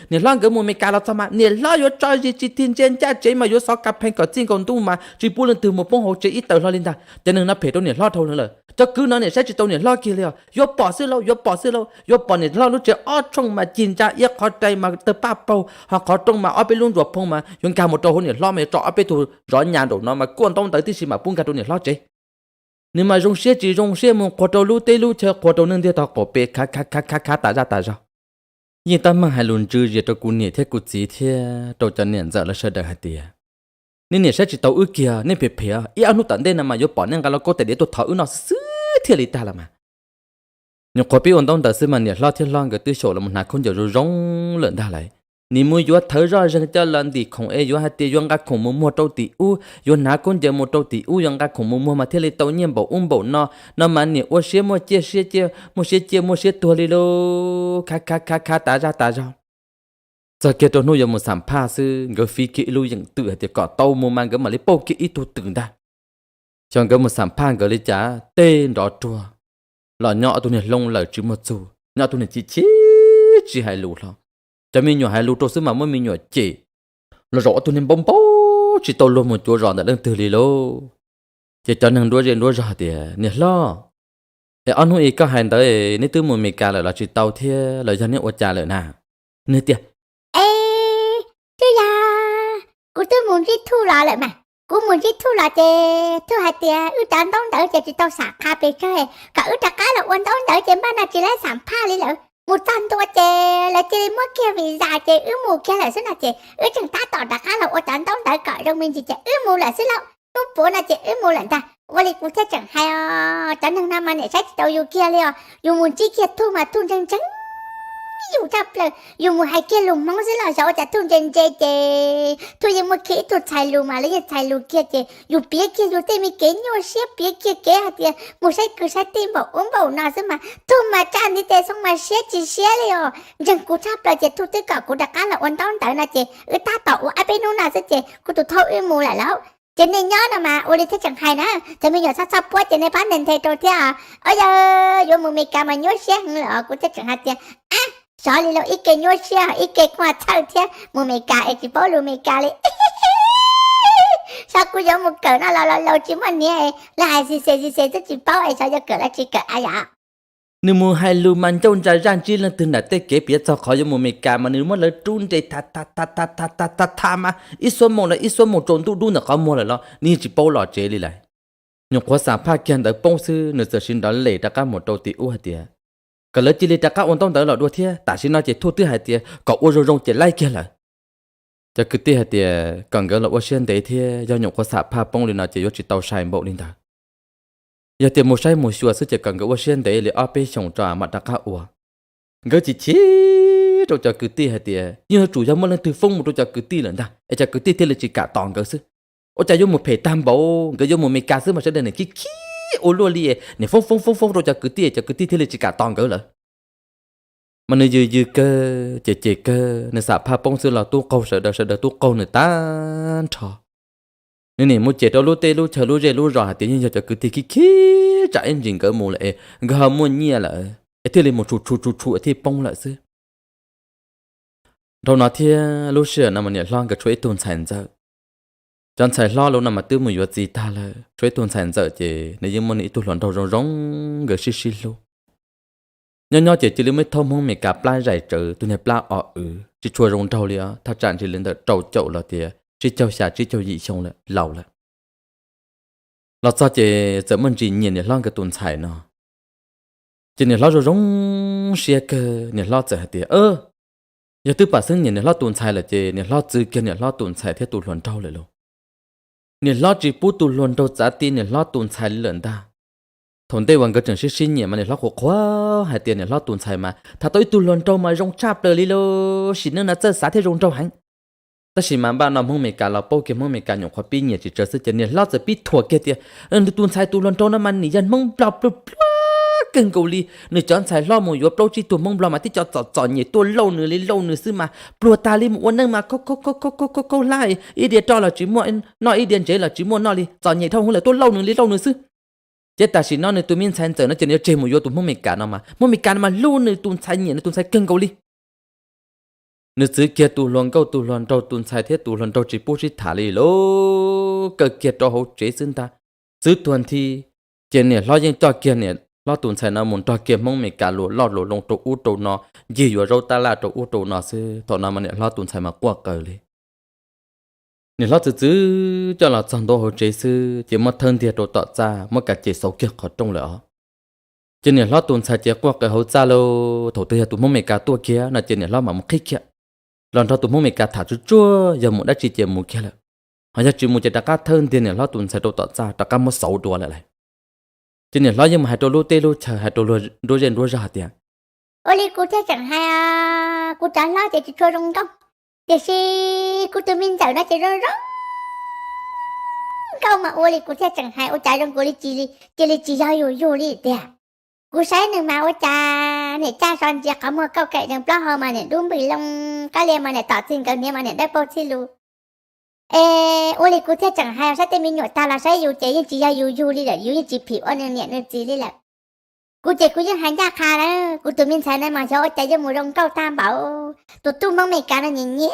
Niam hlob nkawd mus Meskas los txog mas niam hlob yuav tso zis tsis tig ntsia ncaj tsev mas yuav xov kas phees kom txij nkaus ntuj mas tsis pub leej twg mus poob hauv tsev ib taws hlo li ntag. Cov neeg no phem rau niam hlob dhau lawm. Cov kwv no niam saib tsis tau niam hlob kiag li os. Yuav pom xwb lauj, yuav pom xwb lauj, yuav pom niam hlob lub tsev ob tshooj mas cig ntsa iab, qhov rai mas tawg paj paug, ho qhov rooj mas ob peb lub ntsuas phoo mas yuav nkag mus rau hauv niam hlob mas yuav tso ob peb tug zov nyas nraum no mas kuaj ntaub ntawv tib si mas pub nkag rau niam hlob tsev. Nws mas zoo siab tsis zoo siab mus qhuas rau lub teb lub chaw, qhuas rau neeg ntiaj teb qaum pem, khav khav khav khav khav tas zaj tas zog. Yeej tab meeg hais lus ntsws zias rau kuv niam thiab kuv txiv thiab rau cov niam ntxawm lawv sawv daws hais tias, nej niam saib tsis tau wb kiag, nej phem phem, ib ob hnub tom ntej no mas yuav pom nej nqa lauj kaub tais diav tuaj thov wb noj xwb xwb thiaj li tag los mas. Nyuam qhuav pib ua ntaub ntawv xwb mas niam hlob thiab hlob nkawd twb xyaum los mus hnav khaub ncaws zoo zoo lawm ntag lauj. Nim mus yuav thawv zoj zeeg coj los ntim khoom es yuav hais tias yuav nqa khoom mus muag rau tim ub, yuav hnav khaub ncaws mus rau tim ub, yuav nqa khoom mus muag mas thiaj li tau nyiaj npaum ub npaum no. No mas niam ua siab muaj ciaj siab, muaj siab ciaj muaj siab tuag li lauj, khav khav khav khav tas zaj tas zog. Txog kiag rau hnub yuav mus xam phaj xwb nkawd fiv kiag ib lub yeem twm hais tias kom tau mus mas nkawd mam li pauj kiag ib tug twm ntag. Xyov nkawd mus xam phaj nkawd li cas tej nrov ruag, los nyob ob tug niag hlob lawm tsis muaj txuj, nyob ob tug niag chim chim tsis hais lus hlo. Cov me nyuam hais lus rau xwb mas muab me nyuam cem, los zaum ob tug niag npau npau tsis tau luag mus cuav zos ntawm leej twg li lauj. Ces cov neeg nruab zej nruab zog tias, niam hlob, es ob hnub ib koj hais ntawd neb twb mus Meskas lawm los tsis tau thiab los yog neb ua cas lawm na? Nws tias, es twb yog kuv twb mus ntsib Thuj los lawm mas, kuv mus ntsib Thuj los ces Thuj hais tias wb cov ntaub ntawv ces tsis tau xam qha pes tsawg, kom wb rov qab los ua ntaub ntawv ces npaj no tsis laib xam phaj li lawm. Mus txog ntua ces lawv cia li muab kiag visa ces wb mus kiag lawm xwb no ces wb tseem tab tom rov qab los ua cov ntaub ntawv kom zoo me ntsis ces wb mus lawm xwb lauj. Hnub puav no ces wb mus lawm ntag. Ua li kuv thiaj tseem hais os, cov neeg no mas niam saib tsis tau yus kiag li os. Yus mus ntsib kiag Thuj mas Thuj ntseeg ntseeg yus tshaj plaws, yus mus hais kiag lus Hmoob xwb los xyov ua cas Thuj ntse ntse ces Thuj yeej muaj kiag ib tug txhais lus mas lawv yeej txhais lus kiag ces yus piav kiag yus tej me kev nyuaj siab, piav kiag kev hais tias mus saib kwv saib tij npaum ub npaum no xwb mas Thuj mas tsa ntiv tes xoo mas siab tsis siab li os. Ntseeg kuv tshaj plaws ces Thuj twb kom kuv rov qab los ua ntaub ntawv no ces wb tab tom ua ob peb hnub no xwb ces kuv tus thauj wb mus lawm lauj. Ces nej nyob no mas ua li thiaj tseem hais na, cov me nyuam txhob txhob puab ces nej pab nthe nthe rau thiab. Os yawg, yuav mus Meskas mas nyuaj siab heev lawm os, kuv thiaj tseem hais tias, ab, xyov li lauj, ib ke nyuab siab ib ke kuj txhawj thiab, mus Meskas es tsis paub lus Meskas li. Xyov kuv yuav mus kawm no los laus laus tsis muaj niam, lawv hais xis xes xis xes twb tsis paub es xyov yuav kawm los tsis kawm a yom. Nws mus hais lus mas ncauj ntsa zaj ntsib leej twg nram tej kev piav txog qhov yuav mus Meskas mas nws muab lawv rub nres tha tha tha tha tha tha mas ib xuab moos los ib xuab moos tsaus ntuj dub ntawm qhov muag lawm los nws yeej tsis paub los tsev li lawm. Nyuam qhuav xam phaj kiag ntawd poob xwb nws txawm siv nrov lem rov qab mus rau tim ub hais tias kom lawv cia li rov qab ua ntaub ntawv los dua thiab, tam sim no ces Thuj twb hais tias kom ua zoo zoo ces laib kiag lawm. Cov kwv tij hais tias kom nkawd los ua siab ntev thiab, yog nyuam qhuav xam phaj poob li no ces yuav tsis tau sai npaum li ntawd. Yog tias mus saib mus xyuas xwb ces kom nkawd ua siab ntev li ob peb xyoos tso mam rov qab ua. Nkawd chim chim rau cov kwv tij hais tias yeej yuav tsum yog muaj leej twg foob mus rau cov kwv tij lawm ntag es cov kwv tij thiaj li tsis kam tos nkawd xwb. Ua cas yuav mus phem tag npaum, nkawd yuav mus Meskas xwb mas sawv daws nim khib khib ua luaj li, nim foob foob foob foob rau cov kwv tij, cov kwv tij thiaj li tsis kam tos nkawd lawm. Mas nws yws yws kawg ces cem kawg, nws xam phaj poob xwb los tub qaug sawv daws, sawv daws tub qaug nws tag nrho. Nws nim mus cem rau lub teb lub chaw lub zej lub zos hais tias yeej yog cov kwv tij khib khib tsam ib ntsis nkawd mus lawm es nkawd ho muaj nyiaj lawm es thiaj li mus tshum tshum tshum tshum thiaj poob lawm xwb. Dhau no thiab lub sij hawm no mas niam hlob nkawd tshuav ib tug ntxhais ntxawm. Cov ntxhais hlob lub no mas twb mus yuav txiv tag lawm, tshuav ib tug ntxhais ntxawm ces nws yeej muaj nws ib tug hluas nraug zoo zoo nkawd sib sib hlub. Nyob nyob ces cia li muaj ib thaub Hmoob Meskas plab zais tsawv, tus niag plab o wv tsis tshua zoo nraug li os, thaj tsam ntsis li ntawm rau caum los tias tsib caug xya tsib caug yim xyoo lawm, laus lawm. Los txog ces txawm muaj ntsis nyiam niam hlob nkawd tus ntxhais no. Ces niam hlob zoo zoo siab kawg, niam hlob txawm hais tias, yog twb pam xeeb nyiam niam hlob tus ntxhais lawm ces niam hlob txwv kiag niam hlob tus ntxhais thiab tus hluas nraug lawm lauj. Niam hlob tsis pub tus hluas nraug txav ti niam hlob tus ntxhais li lawm ntag. Thaum ntej uas nkawd tseem sib sib nyiam mas niam hlob qhuav qhuav hais tias niam hlob tus ntxhais mas tham tau ib tug hluas nraug mas zoo tshaj plaws li lauj, sim neej no txawj xav thiab zoo nraug heev. Tab sis mas npaj no Hmoob Meskas los paub kiag, Hmoob Meskas nyuam qhuav pib nyiam tsis tsawg xwb ces niam hlob txawm pib thuam kiag tias, nws tus ntxhais tus hluas nraug no mas nim yog Hmoob Nplog pluag pluag kawg nkaus li. Nws cov ntxhais hlob mus yuav plaub tsib tug Hmoob Nplog mas tib co txom txom nyem tuaj lauj nws li lauj nws xwb mas pluag tag li, mus ua neej mas khaub khaub khaub khaub khaub hlab, ib diav roj los tsis muaj, noj ib diav ntsev los tsis muaj noj li, txom nyem dhau hwv lawm, tuaj lauj nws li lauj nws xwb. Ces tam sim no nws tus me ntxhais ntxawm no ces nws yuav tseg mus yuav tus Hmoob Mes Kas no mas Hmoob Mes Kas no mas hlub nws tus ntxhais, nyiam nws tus ntxhais kawg nkaus li. Nws txwv kiag tus hluas nkauj tus hluas nraug, tus ntxhais thiab tus hluas nraug tsis pub sib tham li lauj, kaw kiag rau hauv tsev xwb ntag. Txwv tuag nthi, ces niam hlob yeej coj kiag niam hlob tus ntxhais no mus nrog kiag Hmoob Mes Kas luas loj luas loo rau ub rau no, ncig yuav zaub tab laj rau ub rau no xwb. Thaum no mas niam hlob tus ntxhais mas quaj qw li. Niam hlob txwv txwv coj los txog ntua hauv tsev xwb ces muab thawb ntiag rau tom txaj, muab kav ces xauv kiag qhov rooj lawm os. Ces niam hlob tus ntxhais ces quaj qw hauv txaj lauj, thaum twg yog tus Hmoob Mes Kas tuaj kiag no ces niam hlob mam mus qhib kiag los nrog tus Hmoob Mes Kas tham tsuag tsuag, yog mus dab tsi ces mus kiag lawm, ho yog tsis mus ces rov qab thawb ntiag niam hlob tus ntxhais rau tom txaj rov qab muab xauv dua lawm lauj. Ces niam hlob yeej mus hais rau lub teb lub chaw, hais rau luag nruab zej nruab zog hais tias, ua li kuv thiaj tseem hais, kuv cov hlob ces tsis tshua zoo nkauj, tiam sis kuv tus me ntxawm no ces zoo zoo nkauj mas ua li kuv thiaj tseem hais, ua cas zoo nkaus li cia li tsis yog yus yug li tiag. Kuv saib nws mas ua cas niam caj so ntsia qhov muag kauj kaim zees plaub hau mas niam dub npwm loo, qab lia mas niam tom txij nkawd hniav mas niam dawb paug txhij lus. Es ua li kuv thiaj tseem hais, saib tej me nyuam tag los saib yus ces yeej tsis yog yus yug li lawm, yus yeej tsis phim ua nws niam nws txiv li lawm. Kuv ces kuv yeej hais ncaj qha na, kuv tus me ntxhais na mas xyov ua cas yeej mus zoo nkauj tag npaum. Tus tub Hmoob Mes Kas no nyiam nyiam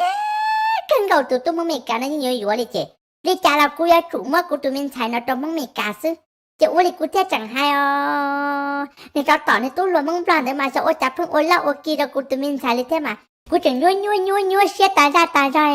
kawg nkaus, tus tub Hmoob Mes Kas no yeej yuav yuav li ces li cas los kuv yuav tsum muab kuv tus me ntxhais no rau Hmoob Mes Kas xwb. Ces ua li kuv thiaj tseem hais os, nws rov tom nws tub hluas Hmoob Nplog ntawd mas xyov ua cas pheej ua laj ua ki rau kuv tus me ntxhais li thiab mas kuv tseem nyuaj nyuaj nyuaj nyuaj siab tas zaj tas zog.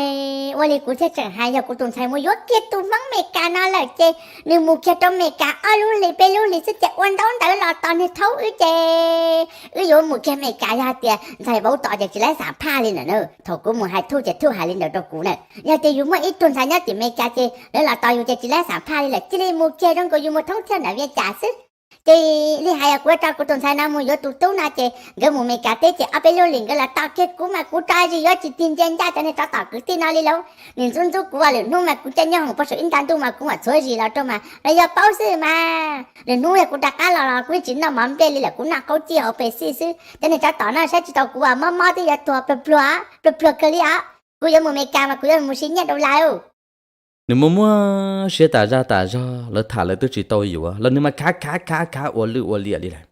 Ua li kuv thiaj tseem hais, yog kuv tus ntxhais mus yuav kiag tus Hmoob Mes Kas no lawm ces nws mus kiag rau Mes Kas ob lub hlis peb lub hlis xwb ces ua ntaub ntawv los tos nws thaub wb ces wb yuav mus kiag Mes Kas. Yog hais tias ntxhais vauv tom ces tsis laib xam phaj li ntawm na, thaum kuv mus hais Thuj ces Thuj hais li ntawd rau kuv na. Yog tias yus muaj ib tug ntxhais nyob tim Mes Kas ces lawv los tos yus ces tsis laib xam phaj li lawm, cia li mus kiag zoo nkaus yus mus thoob thiaj nram Vias Cas xwb. Ces li hais yog kuv tso kuv tus ntxhais no mus yuav tus tub no ces nkawd mus Mes Kas teb ces ob peb lub hlis nkawd los tos kiag kuv mas kuv tso zis yuav tsis tig ntsia ncaj cov niag tsov tom kwv tij no li lauj. Nws ntxub ntxub kuv, lwm hnub mas kuv caij nyob hoom pab saum ib nta ntuj mas kuv mam txhuav zis los rau mas los yog paub xwb mas. Lwm hnub yog kuv rov qab los los kuv yeej tsis noj mov nplej li lawm, kuv noj qaub cij hauv pes xij xwb. Cov niag tsov tom no saib tsis tau kuv as, mob mob twb yuav tuag pluag pluag, pluag pluag kawg li os. Kuv yuav mus Mes Kas mas kuv yuav mus siv nyiaj rau lawv. Nws muaj muaj siab tas zaj tas zog, lawv tham lawv twb tsis tau yuav los nws mas khav khav khav khav ua lwj ua liam li lawm.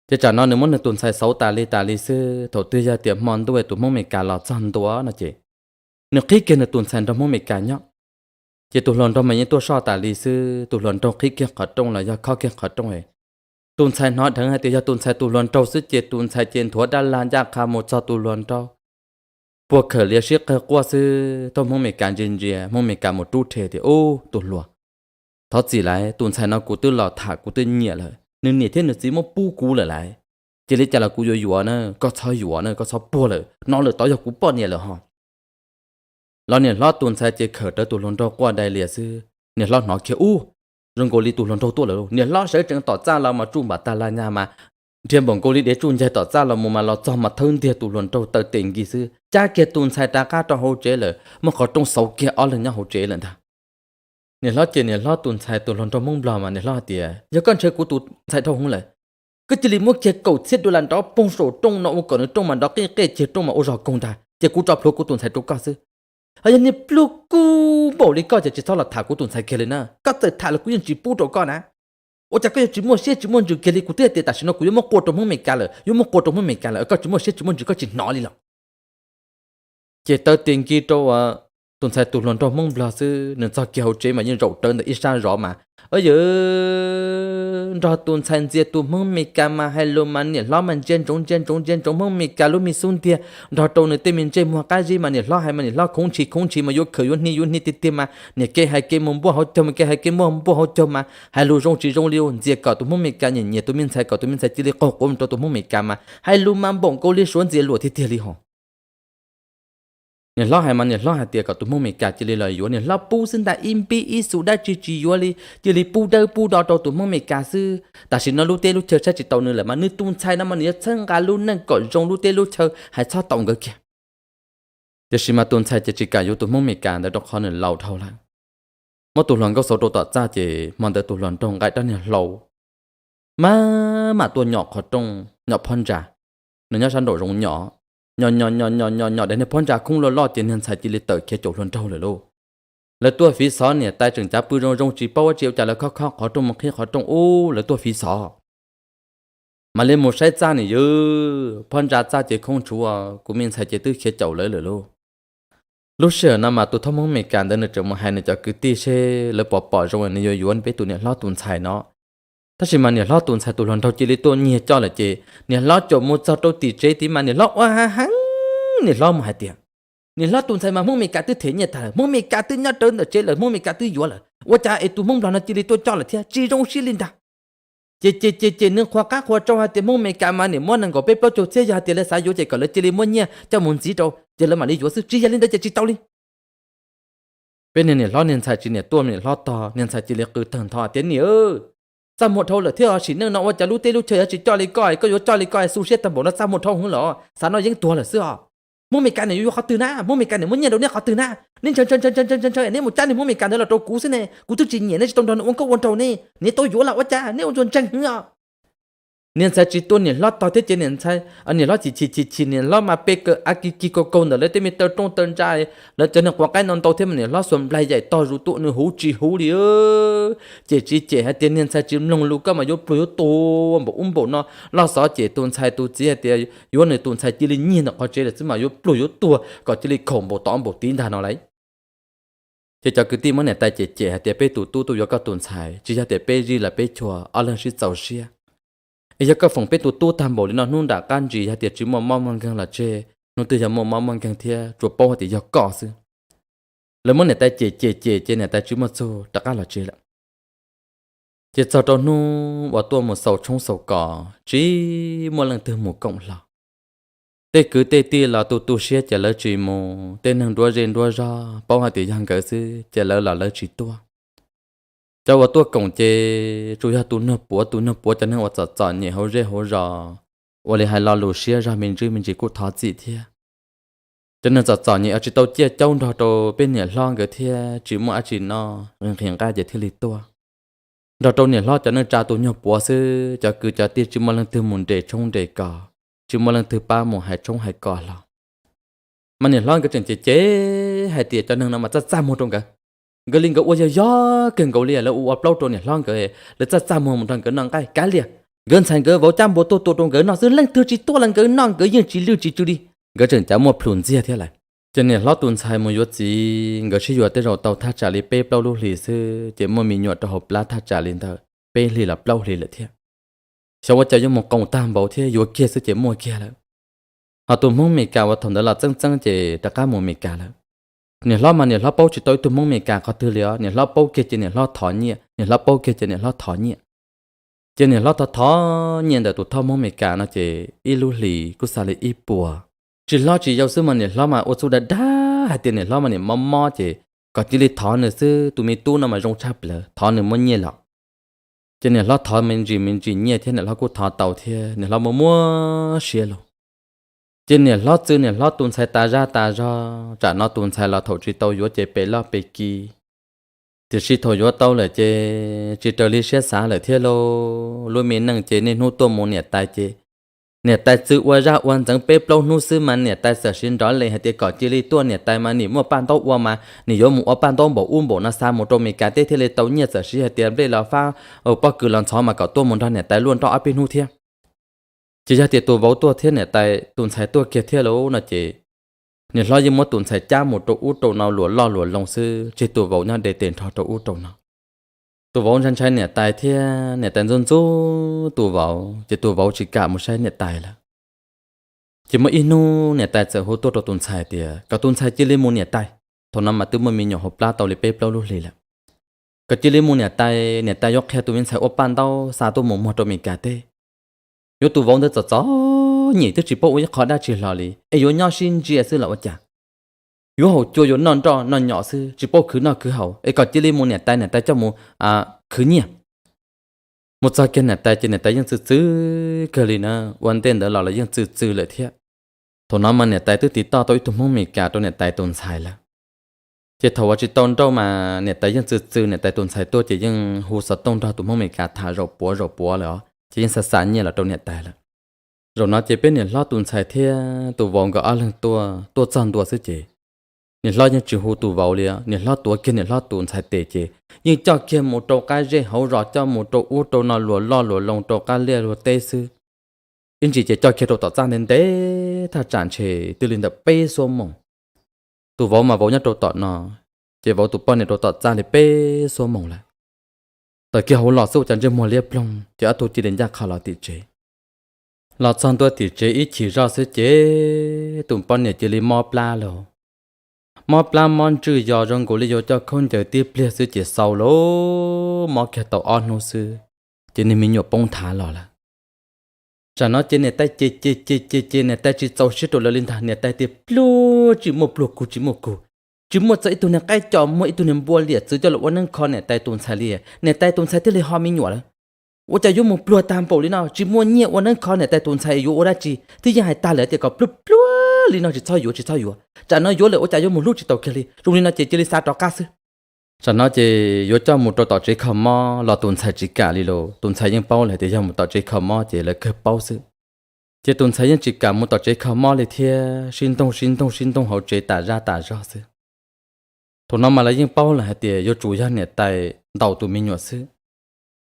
Ces tsam no nws muab nws tus ntxhais xauv tas li tas li xwb, thaum twg yog tias hmo ntuj tus Hmoob Mes Kas los txog ntua no ces nws qhib kiag nws tus ntxhais nrog Hmoob Mes Kas nyob. Ces tus hluas nraug mas yeej tuaj soj tas li xwb, tus hluas nraug qhib kiag qhov rooj los yog khob kiag qhov rooj es tus ntxhais hnov dheev hais tias yog tus ntxhais tus hluas nraug xwb ces tus ntxhais ces nthuav dab lag ncaj qha mus txog tus hluas nraug, puag khawm lias sib qawg quaj xwb. Thaum Hmoob Mes Kas ntsia ntsia, Hmoob Mes Kas mus rub rhe tias, Ub, tus hluas, thov txim lawm, tus ntxhais no kuv twb los tham kuv twb nyiam lawm, nws niam thiab nws txiv muab pub kuv lawm lawm. Cia li cas los kuv yuav yuav na, koj txhob yuav na, koj txhob puag lawm, hnov lawm tod yog kuv poj niam lawm ho. Los niam hlob tus ntxhais ces khawm rawv tus hluas nraug quaj dai lias xwb. Niam hlob hnov kiag, Ub, zoo nkaus li tus hluas nraug tuaj lawm lauj. Niam hlob sawv tsees tom txaj los mas tsuj npam tag lag nyag mas nrhiav npaum nkaus li dev tsuj ncaig tom txaj los mus mas los txog mas thawb ntiag tus hluas nraug taw tes nkis xwb, cab kiag tus ntxhais rov qab rau hauv tsev lawm, muab qhov rooj xauv kiag ob leeg nyob hauv tsev lawm ntag. Niam hlob ces niam hlob tus ntxhais tus hluas nraug Hmoob Nplog mas niam hlob hais tias, Yog koj ntshaw kuv tus ntxhais dhau hwv lawm, koj cia li muab kiag kaum txhiab dollar nrov poog saum rooj no ua kom nws rooj mas nrov qij qej kiag, rooj mas ua zog koog ntag, ces kuv tso plhuav kuv tus ntxhais rau koj xwb. Ho yog niag pluag kuj npaum li koj ces tsis txhob los tham kuv tus ntxhais kiag li na, koj txawm tham los kuv yeej tsis pub rau koj na. Ua cas koj yuav tsis muaj siab tsis muaj ntsws kiag li? Kuv twb hais tias tam sim no kuv yuav muab qua rau Hmoob Mes Kas lawm, yuav muab qua rau Hmoob Mes Kas lawm, koj tsis muaj siab tsis muaj ntsws koj tsis hnov li los? Ces taw tes nkis rau tus ntxhais tus hluas nraug Hmoob Nplog xwb, nws txog kiag hauv tsev mas yeej zaum rawv ntawm ib sab zov mas, yawg, nrog tus ntxhais ntxias tus Hmoob Mes Kas mas hais lus mas niam hlob mas ntsia ntsoov ntsia ntsoov ntsia ntsoov Hmoob Mes Kas lub me xub ntiag, nrog rau nws tej me ntsej muag qab zib mas niam hlob hais mas niam hlob khoov ntshis khoov ntshis mas yuav khawm yuav hni yuav hni tiag tiag mas niam kev hais kev mus npuaj hauv caug mas kev hais kev muaj npuaj hauv caug mas hais lus zoo tsis zoo li, ntxias kom tus Hmoob Mes Kas nyiam nyiam tus me ntxhais kom tus me ntxhais cia li qaug quav mus rau tus Hmoob Mes Kas mas hais lus mas npaum nkaus li suav ntxias luam tiag tiag li hos. Niam hlob hais mas niam hlob hais tias kom tus Hmoob Mes Kas cia li los yuav, niam hlob pub xwb ntag, ib npib ib xu dab tsi tsis yuav li, cia li pub dawb pub do rau tus Hmoob Mes Kas xwb. Tam sim no lub teb lub chaw saib tsis taus nws lawm mas nws tus ntxhais no mas nws yuav txhawb nqa lub neej kom zoo lub teb lub chaw hais txhob taus nkawd kiag. Tiam sis mas tus ntxhais ces tsis kam yuav tus Hmoob Mes Kas ntawd rau qhov nws laus dhau lawm. Muab tus hluas nkauj xauv rau tom txaj ces hmo ntawd tus hluas nraug nqa rab niag hlau maj mam tuaj nyom qhov rooj, nyom phab ntsa. Nws nyob sab nraum zoov nyom, nyom nyom nyom nyom nyom nyom daim niag phab ntsa khoob loj loj ces niag ntxhais cia li tawm khiav caum hluas nraug lawm lauj. Lawv tuaj fiv xov, niam tais tseem cav pw zoo zoo tsis paub dab tsi, ua cas lawv khob khob qhov rooj mus qhib qhov rooj ub, lawv tuaj fiv xov. Mam li mus saib txaj nim yog phab ntsa txaj ces khoob tshuav, kuv me ntxhais ces twb khiav caum lawv lawm lauj. Lub sij hawm no mas tus thawj Hmoob Meskas ntawd nws tseem mus hais nws cov kwv tij seb lawv puas pom zoo nws yuav yuav peb tus niam hlob tus ntxhais no. Tab sis mas niam hlob tus ntxhais tus hluas nraug cia li tuaj nyiag coj lawm ces niam hlob caum mus txog rau tim tsev tid mas niam hlob ua heev heev, niam hlob mus hais tias, niam hlob tus ntxhais mas Hmoob Meskas twb them nyiaj tag lawm, Hmoob Meskas twb nyob rawv ntawm tsev lawm, Hmoob Meskas twb yuav lawm, ua cas es tus Hmoob Nplog no cia li tuaj coj lawm thiab, tsis zoo siab li ntag. Ces ces ces ces nws qhuas qab qhuas rau hais tias Hmoob Meskas mas nim muab nees nkaum peb plaub caug txhiab, yog hais tias lawv xav yuav ces kom lawv cia li muab nyiaj coj mus ntxiv rau ces lawv mam li yuav xwb, tsis yog li ntawd ces tsis tau li. Peb niag niam hlob niag ntxhais tsis niam tuaj, niam hlob tog niag ntxhais cia li qw tawg ntho tias, niam, txaj muag dhau lawm thiab, sim neej no ua cas lub teb lub chaw yuav tsis coj li koj, koj yuav coj li koj xu siab tag npaum no, txaj muag dhau heev lawm, xav no yeej tuag lawm xwb os. Hmoob Meskas nim yuav yuav qhov twg na, Hmoob Meskas nim muab nyiaj rau neb qhov twg na, neb ntshaw ntshaw ntshaw ntshaw ntshaw neb mus cab niag Hmoob Meskas ntawd los rau kuv xwb ne, kuv twb tsis nyiam neb, tsis tau nrog nws ua nkauj ua nraug ne, neb tau yuav los ua cas, neb ua ntsuag ntseeg heev os. Niag ntxhais tsis tuaj, niam hlob tog thiab ces niam hlob chim chim chim chim, niam hlob mas pe kaw a ki ki kaus kaus ntawm lawv tej me taw rooj taw ntsa, lawv cov niag quav qaib no ntau thiab mas niam hlob xuas nplaig yaim tog zus tuaj nws huv tsis huv li. Ces tsis cem hais tias niag ntxhais tsis mloog lus, koj mas yuav pluag yuav tuag npaum ub npaum no. Loj xov ces tus ntxhais tus txiv hais tias yuav nws tus ntxhais cia li nyiag ntawm qhov tsev lawm xwb mas yuav pluag yuav tuag kom cia li khaum npaum tod npaum tid ntag no lauj. Ces cov kwv tij muab niam tais cem cem hais tias peb tus tub tuaj yuav koj tus ntxhais, tsis yog tias peb zij los peb chua, ob leeg sib txaus siab. Es yog koj foom peb tus tub tag npaum li no, hnub nram qab ntsis yog tias tsis muaj mob muaj nkeeg los tseg, hnub twg yog muaj mob muaj nkeeg thiab tsuas paub hais tias yog koj xwb. Lawv muab niam tais cem cem cem ces niam tais tsis muaj txuj rov qab los tsev lawm. Ces txog rau hnub uas tuaj mus xaus tshoob xaus kos tsis muaj leej twg mus koom hlo. Tej kwv tej tij los tu tu siab ces lawv tsis mus, tej neeg nruab zej nruab zog paub hais tias yog nkawd xwb ces lawv los lawv tsis tuaj. Cov uas tuaj koom ces tsuas yog tus nug puav tus nug puav, cov neeg uas txom txom nyem hauv zej hauv zos, ua li hais lo lus siab zog me ntsis me ntsis kuj thov txim thiab. Cov neeg txom txom nyem uas tsis tau ciaj caub nrog rau peb niam hlob nkawd thiab tsis muaj dab tsi noj, nqhis nqhis nqaij ces thiaj li tuaj. Nrog rau niam hlob cov neej tsa tus nyuag puav xwb, cov kwv cov tij tsis muaj leej twg mus nres tshoob nres kos, tsis muaj leej twg pab mus hais tshoob hais kos hlo. Mas niam hlob nkawd tseem cem cem hais tias cov neeg no mas txaj txaj muag rau nkawd, nkawd li nkawd ua yog yog kawg nkaus li, lawv ua ua plaub rau niam hlob nkawd, lawv txaj txaj muag mus nrog nkawd noj nqaij kav liam. Nkawd ntxhais nkawd vauv cab npua tuaj tua rau nkawd noj xwb, leej twg tsis tuaj los nkawd noj, nkawd yeej tsis lwj tsis tsw li. Nkawd tseem cav muaj plhus ntxiag thiab lawm. Ces niam hlob tus ntxhais mus yuav txiv, nkawd sib yuav tej zaum tau thaj tsam li peb plaub lub hlis xwb ces muaj me nyuam rau hauv plab thaj tsam li ntawd peb hlis los plaub hlis lawm thiab. Xyov ua cas yuav mus qoos tag npaum thiab, yuav kiag xwb ces muaj kiag lawm. Ho tus Hmoob Mes Kas uas thaum ntawd los txeeb txeeb ces rov qab mus Mes Kas lawm. Niam hlob mas niam hlob paub tsis tau ib tug Hmoob Mes Kas qhov twg li os, niam hlob paub kiag ces niam hlob thov nyiaj, niam hlob paub kiag ces niam hlob thov nyiaj. Ces niam hlob thov thov nyiaj ntawm tus thawj Hmoob Mes Kas no ces ib lub hlis kuj xa li ib puas. Tsis hlob tsis yau xwb mas niam hlob mas ua txuj dag dag hais tias niam hlob mas niam mob mob ces kom cia li thov nws xwb, tus me tub no mas zoo tshaj plaws, thov nws muab nyiaj los. Ces niam hlob thov me ntsis me ntsis nyiaj thiab niam hlob kuj thov tau thiab niam hlob muaj muab siab lauj. Ces niam hlob txw niam hlob tus ntxhais tas zaj tas zog, tsam no tus ntxhais los thaum tsis tau yuav ces pes loj pes kis. Tiam sis thaum yuav tau lawm ces tsis raws li siab xav lawm thiab lauj. Lub me neej ces niaj hnub tuaj mus niam tais ces niam tais txw ua zaj ua ntxeev peb plaub hnub xwb mas niam tais txawm siv nrov les hais tias kom cia li tuaj, niam tais mas nim muaj paj ntaub ua mas nim yuav mus ua paj ntaub npaum ub npaum no xa mus rau Mes Kas teb thiaj li tau nyiaj, txawm siv hais tias nplej los fab, pob kws los ntxhov mas kom tuaj mus nrog niam tais luaj nrog ob peb hnub thiab. Ces yog tias tus vauv tuaj thiab niam tais tus ntxhais tuaj kiag thiab lauj no ces niam hlob yeej muab tus ntxhais cab mus rau ub rau no luam loj luam loo xwb, tseg tus vauv nyob de tes nrho rau ub rau no. Tus vauv ntshai ntshai niam tais thiab niam tais ntxub ntxub tus vauv ces tus vauv tsis kam mus saib niam tais lawm. Ces muaj ib hnub niam tais txawm hu tuaj rau tus ntxhais tias kom tus ntxhais cia li mus niam tais. Thaum no mas twb muaj me nyuam hauv plab tau li peb plaub lub hlis lawm. Kom cia li mus niam tais, niam tais yuav qhia tus me ntxhais ua paj ntaub xa tuaj mus muag rau Mes Kas teb. Yuav tus vauv ntawd txom txom nyem twb tsis paub ua ib qho dab tsi hlo li es yuav nyob sib ntsia xwb los ua cas. Yuav haus cua yuav noj nroj noj nyom xwb tsis paub khwv noj khwv haus es kom cia li mus niam tais, niam tais coj mus khwv nyiaj. Mus txog kiag niam tais ces niam tais yeej txw txw kawg li na, ua ntej ntawd los los yeej txw txw lawm thiab. Thaum no mas niam tais twb tiv toj tau ib tug Hmoob Mes Kas rau niam tais tus ntxhais lawm. Ces thaum uas tsis tau nrauj mas niam tais yeej txw txw niam tais tus ntxhais tuaj ces yeej hu xov tooj nrog tus Hmoob Mes Kas tham zaum puav zaum puav lawm os. ces yeej xa xa nyiaj los rau niam tais lawm. Zaum no ces peb niam hlob tus ntxhais thiab tus vauv nkawd ob leeg tuaj, tuaj txog ntua xwb ces niam hlob yeej tsis hu tus vauv li, niam hlob tuav kiag niam hlob tus ntxhais tes ces yeej coj kiag mus rau qab zej hauv zos, coj mus rau ub rau no luas loj luas loo rau qab liaj luag teb xwb. Ib ntsis ces coj kiag rau tom txaj ntev ntev thaj tsam ntshe twb li ntawm peb xuab moos. Tus vauv mas vauv nyob rau tom no, ces vauv tus poj niam rau tom txaj li peb xuab moos lawm. Tawm kiag hauv los xwb ua cas ntsej muag liab ploog ces ob tug cia li ncaj qha los tim tsev. Los txog ntua tim tsev ib chim zoj xwb ces tus poj niam cia li mob plab lauj. Mob plab mob ntswj yos zoo nkaus li yuav coj khaub ncaws tib pliag xwb ces xau lauj, mob kiag tau ob hnub xwb ces niag me nyuam poob nthav los lawm. Tsam no ces niam tais ces ces ces ces ces niam tais tsis txaus siab rau lawv li ntag, niam tais tias pluag tsis muaj pluag kug tsis muaj kug, tsis muaj txog ib tug niag qaib co muag ib tug niag npua liam txwv coj los ua neeb kho niam tais tus ntxhais li, niam tais tus ntxhais thiaj li ho me nyuam lawm. Ua cas yuav mus pluag tag npaum li no, tsis muaj nyiaj ua neeb kho niam tais tus ntxhais yuav ua dab tsi, twb yeej hais tag lawm tias kom pluag pluag li no tsis txhob yuav tsis txhob yuav, tsam no yuav lawm ua cas yuav mus hlub tsis tau kiag li, zoo li no ces cia li xa rov qab xwb. Tsam no ces yuav coj mus rau tom tsev kho mob los tus ntxhais tsis kam li lauj, tus ntxhais yeej paub lawm tias yog mus tom tsev kho mob ces lawv kawg paub xwb. Ces tus ntxhais yeej tsis kam mus tom tsev kho mob li thiab, sib ntoog sib ntoog sib ntoog hauv tsev tas zaj tas zog xwb. Thaum no mas lawv yeej paub lawm hais tias yuav tsum yog niam tais ntaus tus me nyuam xwb,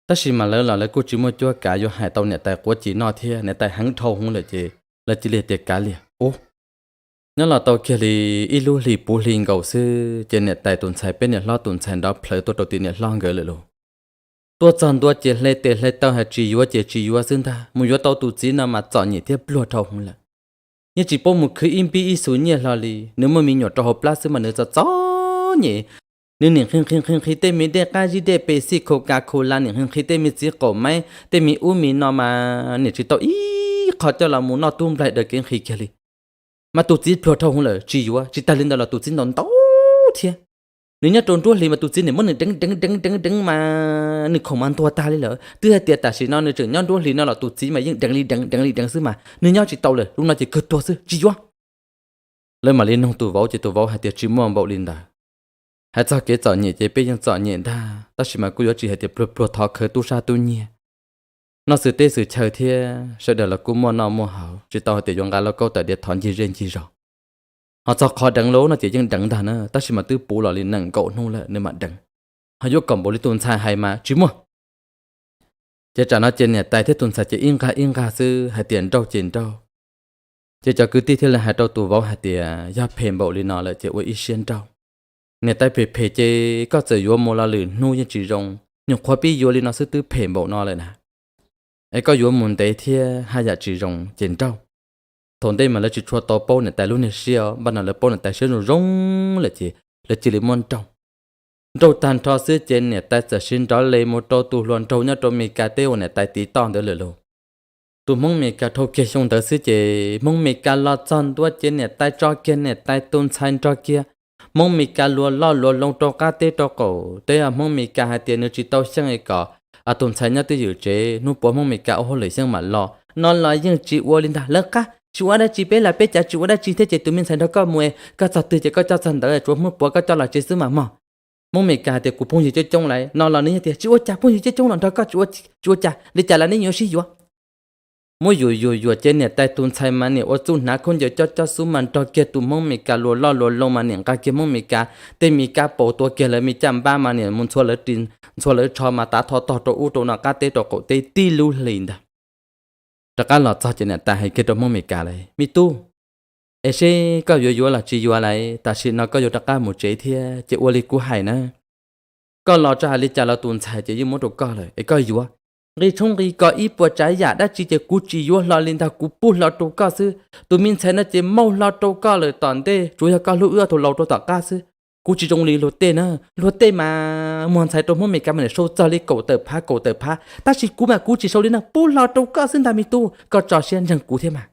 tab sis mas lawv los lawv kuj tsis muaj cuab kav yuav hais tau niam tais quav ci noj thiab, niam tais heev dhau hwv lawm ces lawv cia li tias kav liam ub. Nyob los tau kiag li ib lub hlis puv hli nkaus xwb ces niam tais tus ntxhais peb niam hlob tus ntxhais nrov plhawv tuaj rau tim niam hlob nkawd lawm lauj. Tuaj txog ntua ces hle tes hle taw hais tsis yuav ces tsis yuav xwb ntag, mus yuav tau tus txiv no mas txom nyem thiab pluag dhau hwv lawm. Yeej tsis paub mus khwv ib npib ib xu nyiaj hlo li, nws muaj me nyuam rau hauv plab xwb mas nws txom txom nyem. Nws nim nqhis nqhis nqhis nqhis tej me dej qab zib dej Pepsi Coca Cola, nim nqhis nqhis tej me txiv qaum maib tej me ub me no mas nim tsis tau ib qho coj los mus noj tub nplaig daws kev nqhis kiag li. Mas tus txiv pluag dhau hwv lawm tsis yuav, tsis tag li ntawd los tus txiv ntaus ntau thiab. Nws nyob rau nruab hlis mas tus txiv nim muab nws deev deev deev deev deev mas nws khoom mas ntuag tag li lawm. Twb hais tias tam sim no nws tseem nyob nruab hlis no los tus txiv mas yeej deev li deev deev li deev xwb mas nws nyob tsis tau lawm, lub no ces kawg tuag xwb tsis yuav. Lawv mam li nug tus vauv ces tus vauv hais tias tsis muaj npaum li ntawd. Hais txog kev txom nyem ces peb yeej txom nyem ntag, tab sis mas kuj yuav tsis hais tias pluag pluag thov khawv tub sab tub nyiag. Noj xwm teb xwm chaw thiab sawv daws los kuj muaj noj muaj haus, tsis tau hais tias yuav nqa lauj kaub tais diav thov ncig zej ncig zos. Ho txog qhov deev lauj no ces yeej deev ntag na, tab sis mas twb puv los li nees nkaum hnub lawm nws mam deev. Ho yuav kom npaum li tus ntxhais hais mas tsis muaj. Ces tsam no ces niam tais thiab tus ntxhais ces ib nqag ib nqag xwb hais tias nrauj ces nrauj. Ces cov kwv tij thiaj li hais rau tus vauv hais tias yog phem npaum li no lawm ces ua ib siab nrauj. Niam tais phem phem ces koj txawm yuav mus los lwm hnub yeej tsis zoo, nyuam qhuav pib yuav li no xwb twb phem npaum no lawm na. Es koj yuav mus ntev thiab haj yam tsis zoo ces nrauj. Thaum ntej mas lawv tsis tshua tau paub niam tais lub niag siab, npaj no lawv paub niam tais siab zoo zoo lawm ces lawv cia li muab nrauj. Nrauj tag nrho xwb ces niam tais txawm siv nrov li mus rau tus hluas nraug nyob rau Mes Kas teb uas niam tais tiv toj ntawd lawm lauj. Tus Hmoob Mes Kas dhau kiag xyoo ntawd xwb ces Hmoob Mes Kas los txog ntua ces niam tais tso kiag niam tais tus ntxhais nrog kiag Hmoob Mes Kas luas loj luas loo rau qab teb rau qaum teb. Hmoob Mes Kas hais tias nws tsis tau xyeej es kom tus ntxhais nyob twj ywm tsev, hnub puav Hmoob Mes Kas ua hauj lwm xyeej mam los. No los yeej tsis ua li ntag, lawv qab tsis ua dab tsi, peb los peb cav tsis ua dab tsi thiab ces tus me ntxhais nrog koj mus, koj txog twg ces koj coj txog ntawd, tsuav hnub puav koj coj los tsev xwb mas mog. Hmoob Mes Kas hais tias kuv phooj ywg coob coob lawm, no los nws tias tsis ua cas, phooj ywg coob coob los nrog koj tsis ua cas, li cas los nej yuav sib yuav. Muab yuam yuam yuam ces niam tais tus ntxhais mas niam ua txuj hnav khaub ncaws cob cob xub mas nrog kiag tus Hmoob Mes Kas luas loj luas loo mas niam nqa kiag Hmoob Mes Kas tej me kab paus, tua kiag lawv me caj npab mas niam mus ntxhua lawv ris ntxhua lawv tsho mas tav tho tog rau ub rau no qab teb rau qaum teb tib lub hlis ntag. Rov qab los txog ces niam tais hais kiag rau Hmoob Mes Kas lawm, me tub, es seb koj yuav yuav los tsis yuav lawm, tam sim no koj yuav rov qab mus tsev thiab ces ua li kuv hais na. Koj los tso, hais li cas los tus ntxhais ces yeej muab rau koj lawm es koj yuav. Nqi tshoob nqi kos ib puas tsav yam dab tsi ces kuv tsis yuav hlo li ntag, kuv pub hlo rau koj xwb. Tus me ntxhais no ces maub hlo rau koj lawm tom ntej, tsuas yog koj hlub wb ob tug laus rau tom qab xwb. Kuv tsis zoo li luag tej na, luag tej mas muag ntxhais rau Hmoob Mes Kas mas niam sau txog li kaum tawm phav kaum tawm phav, tab sis kuv mas kuv tsis sau li no, pub hlo rau koj xwb ntag me tub, koj tso siab ntseeg kuv thiab mas.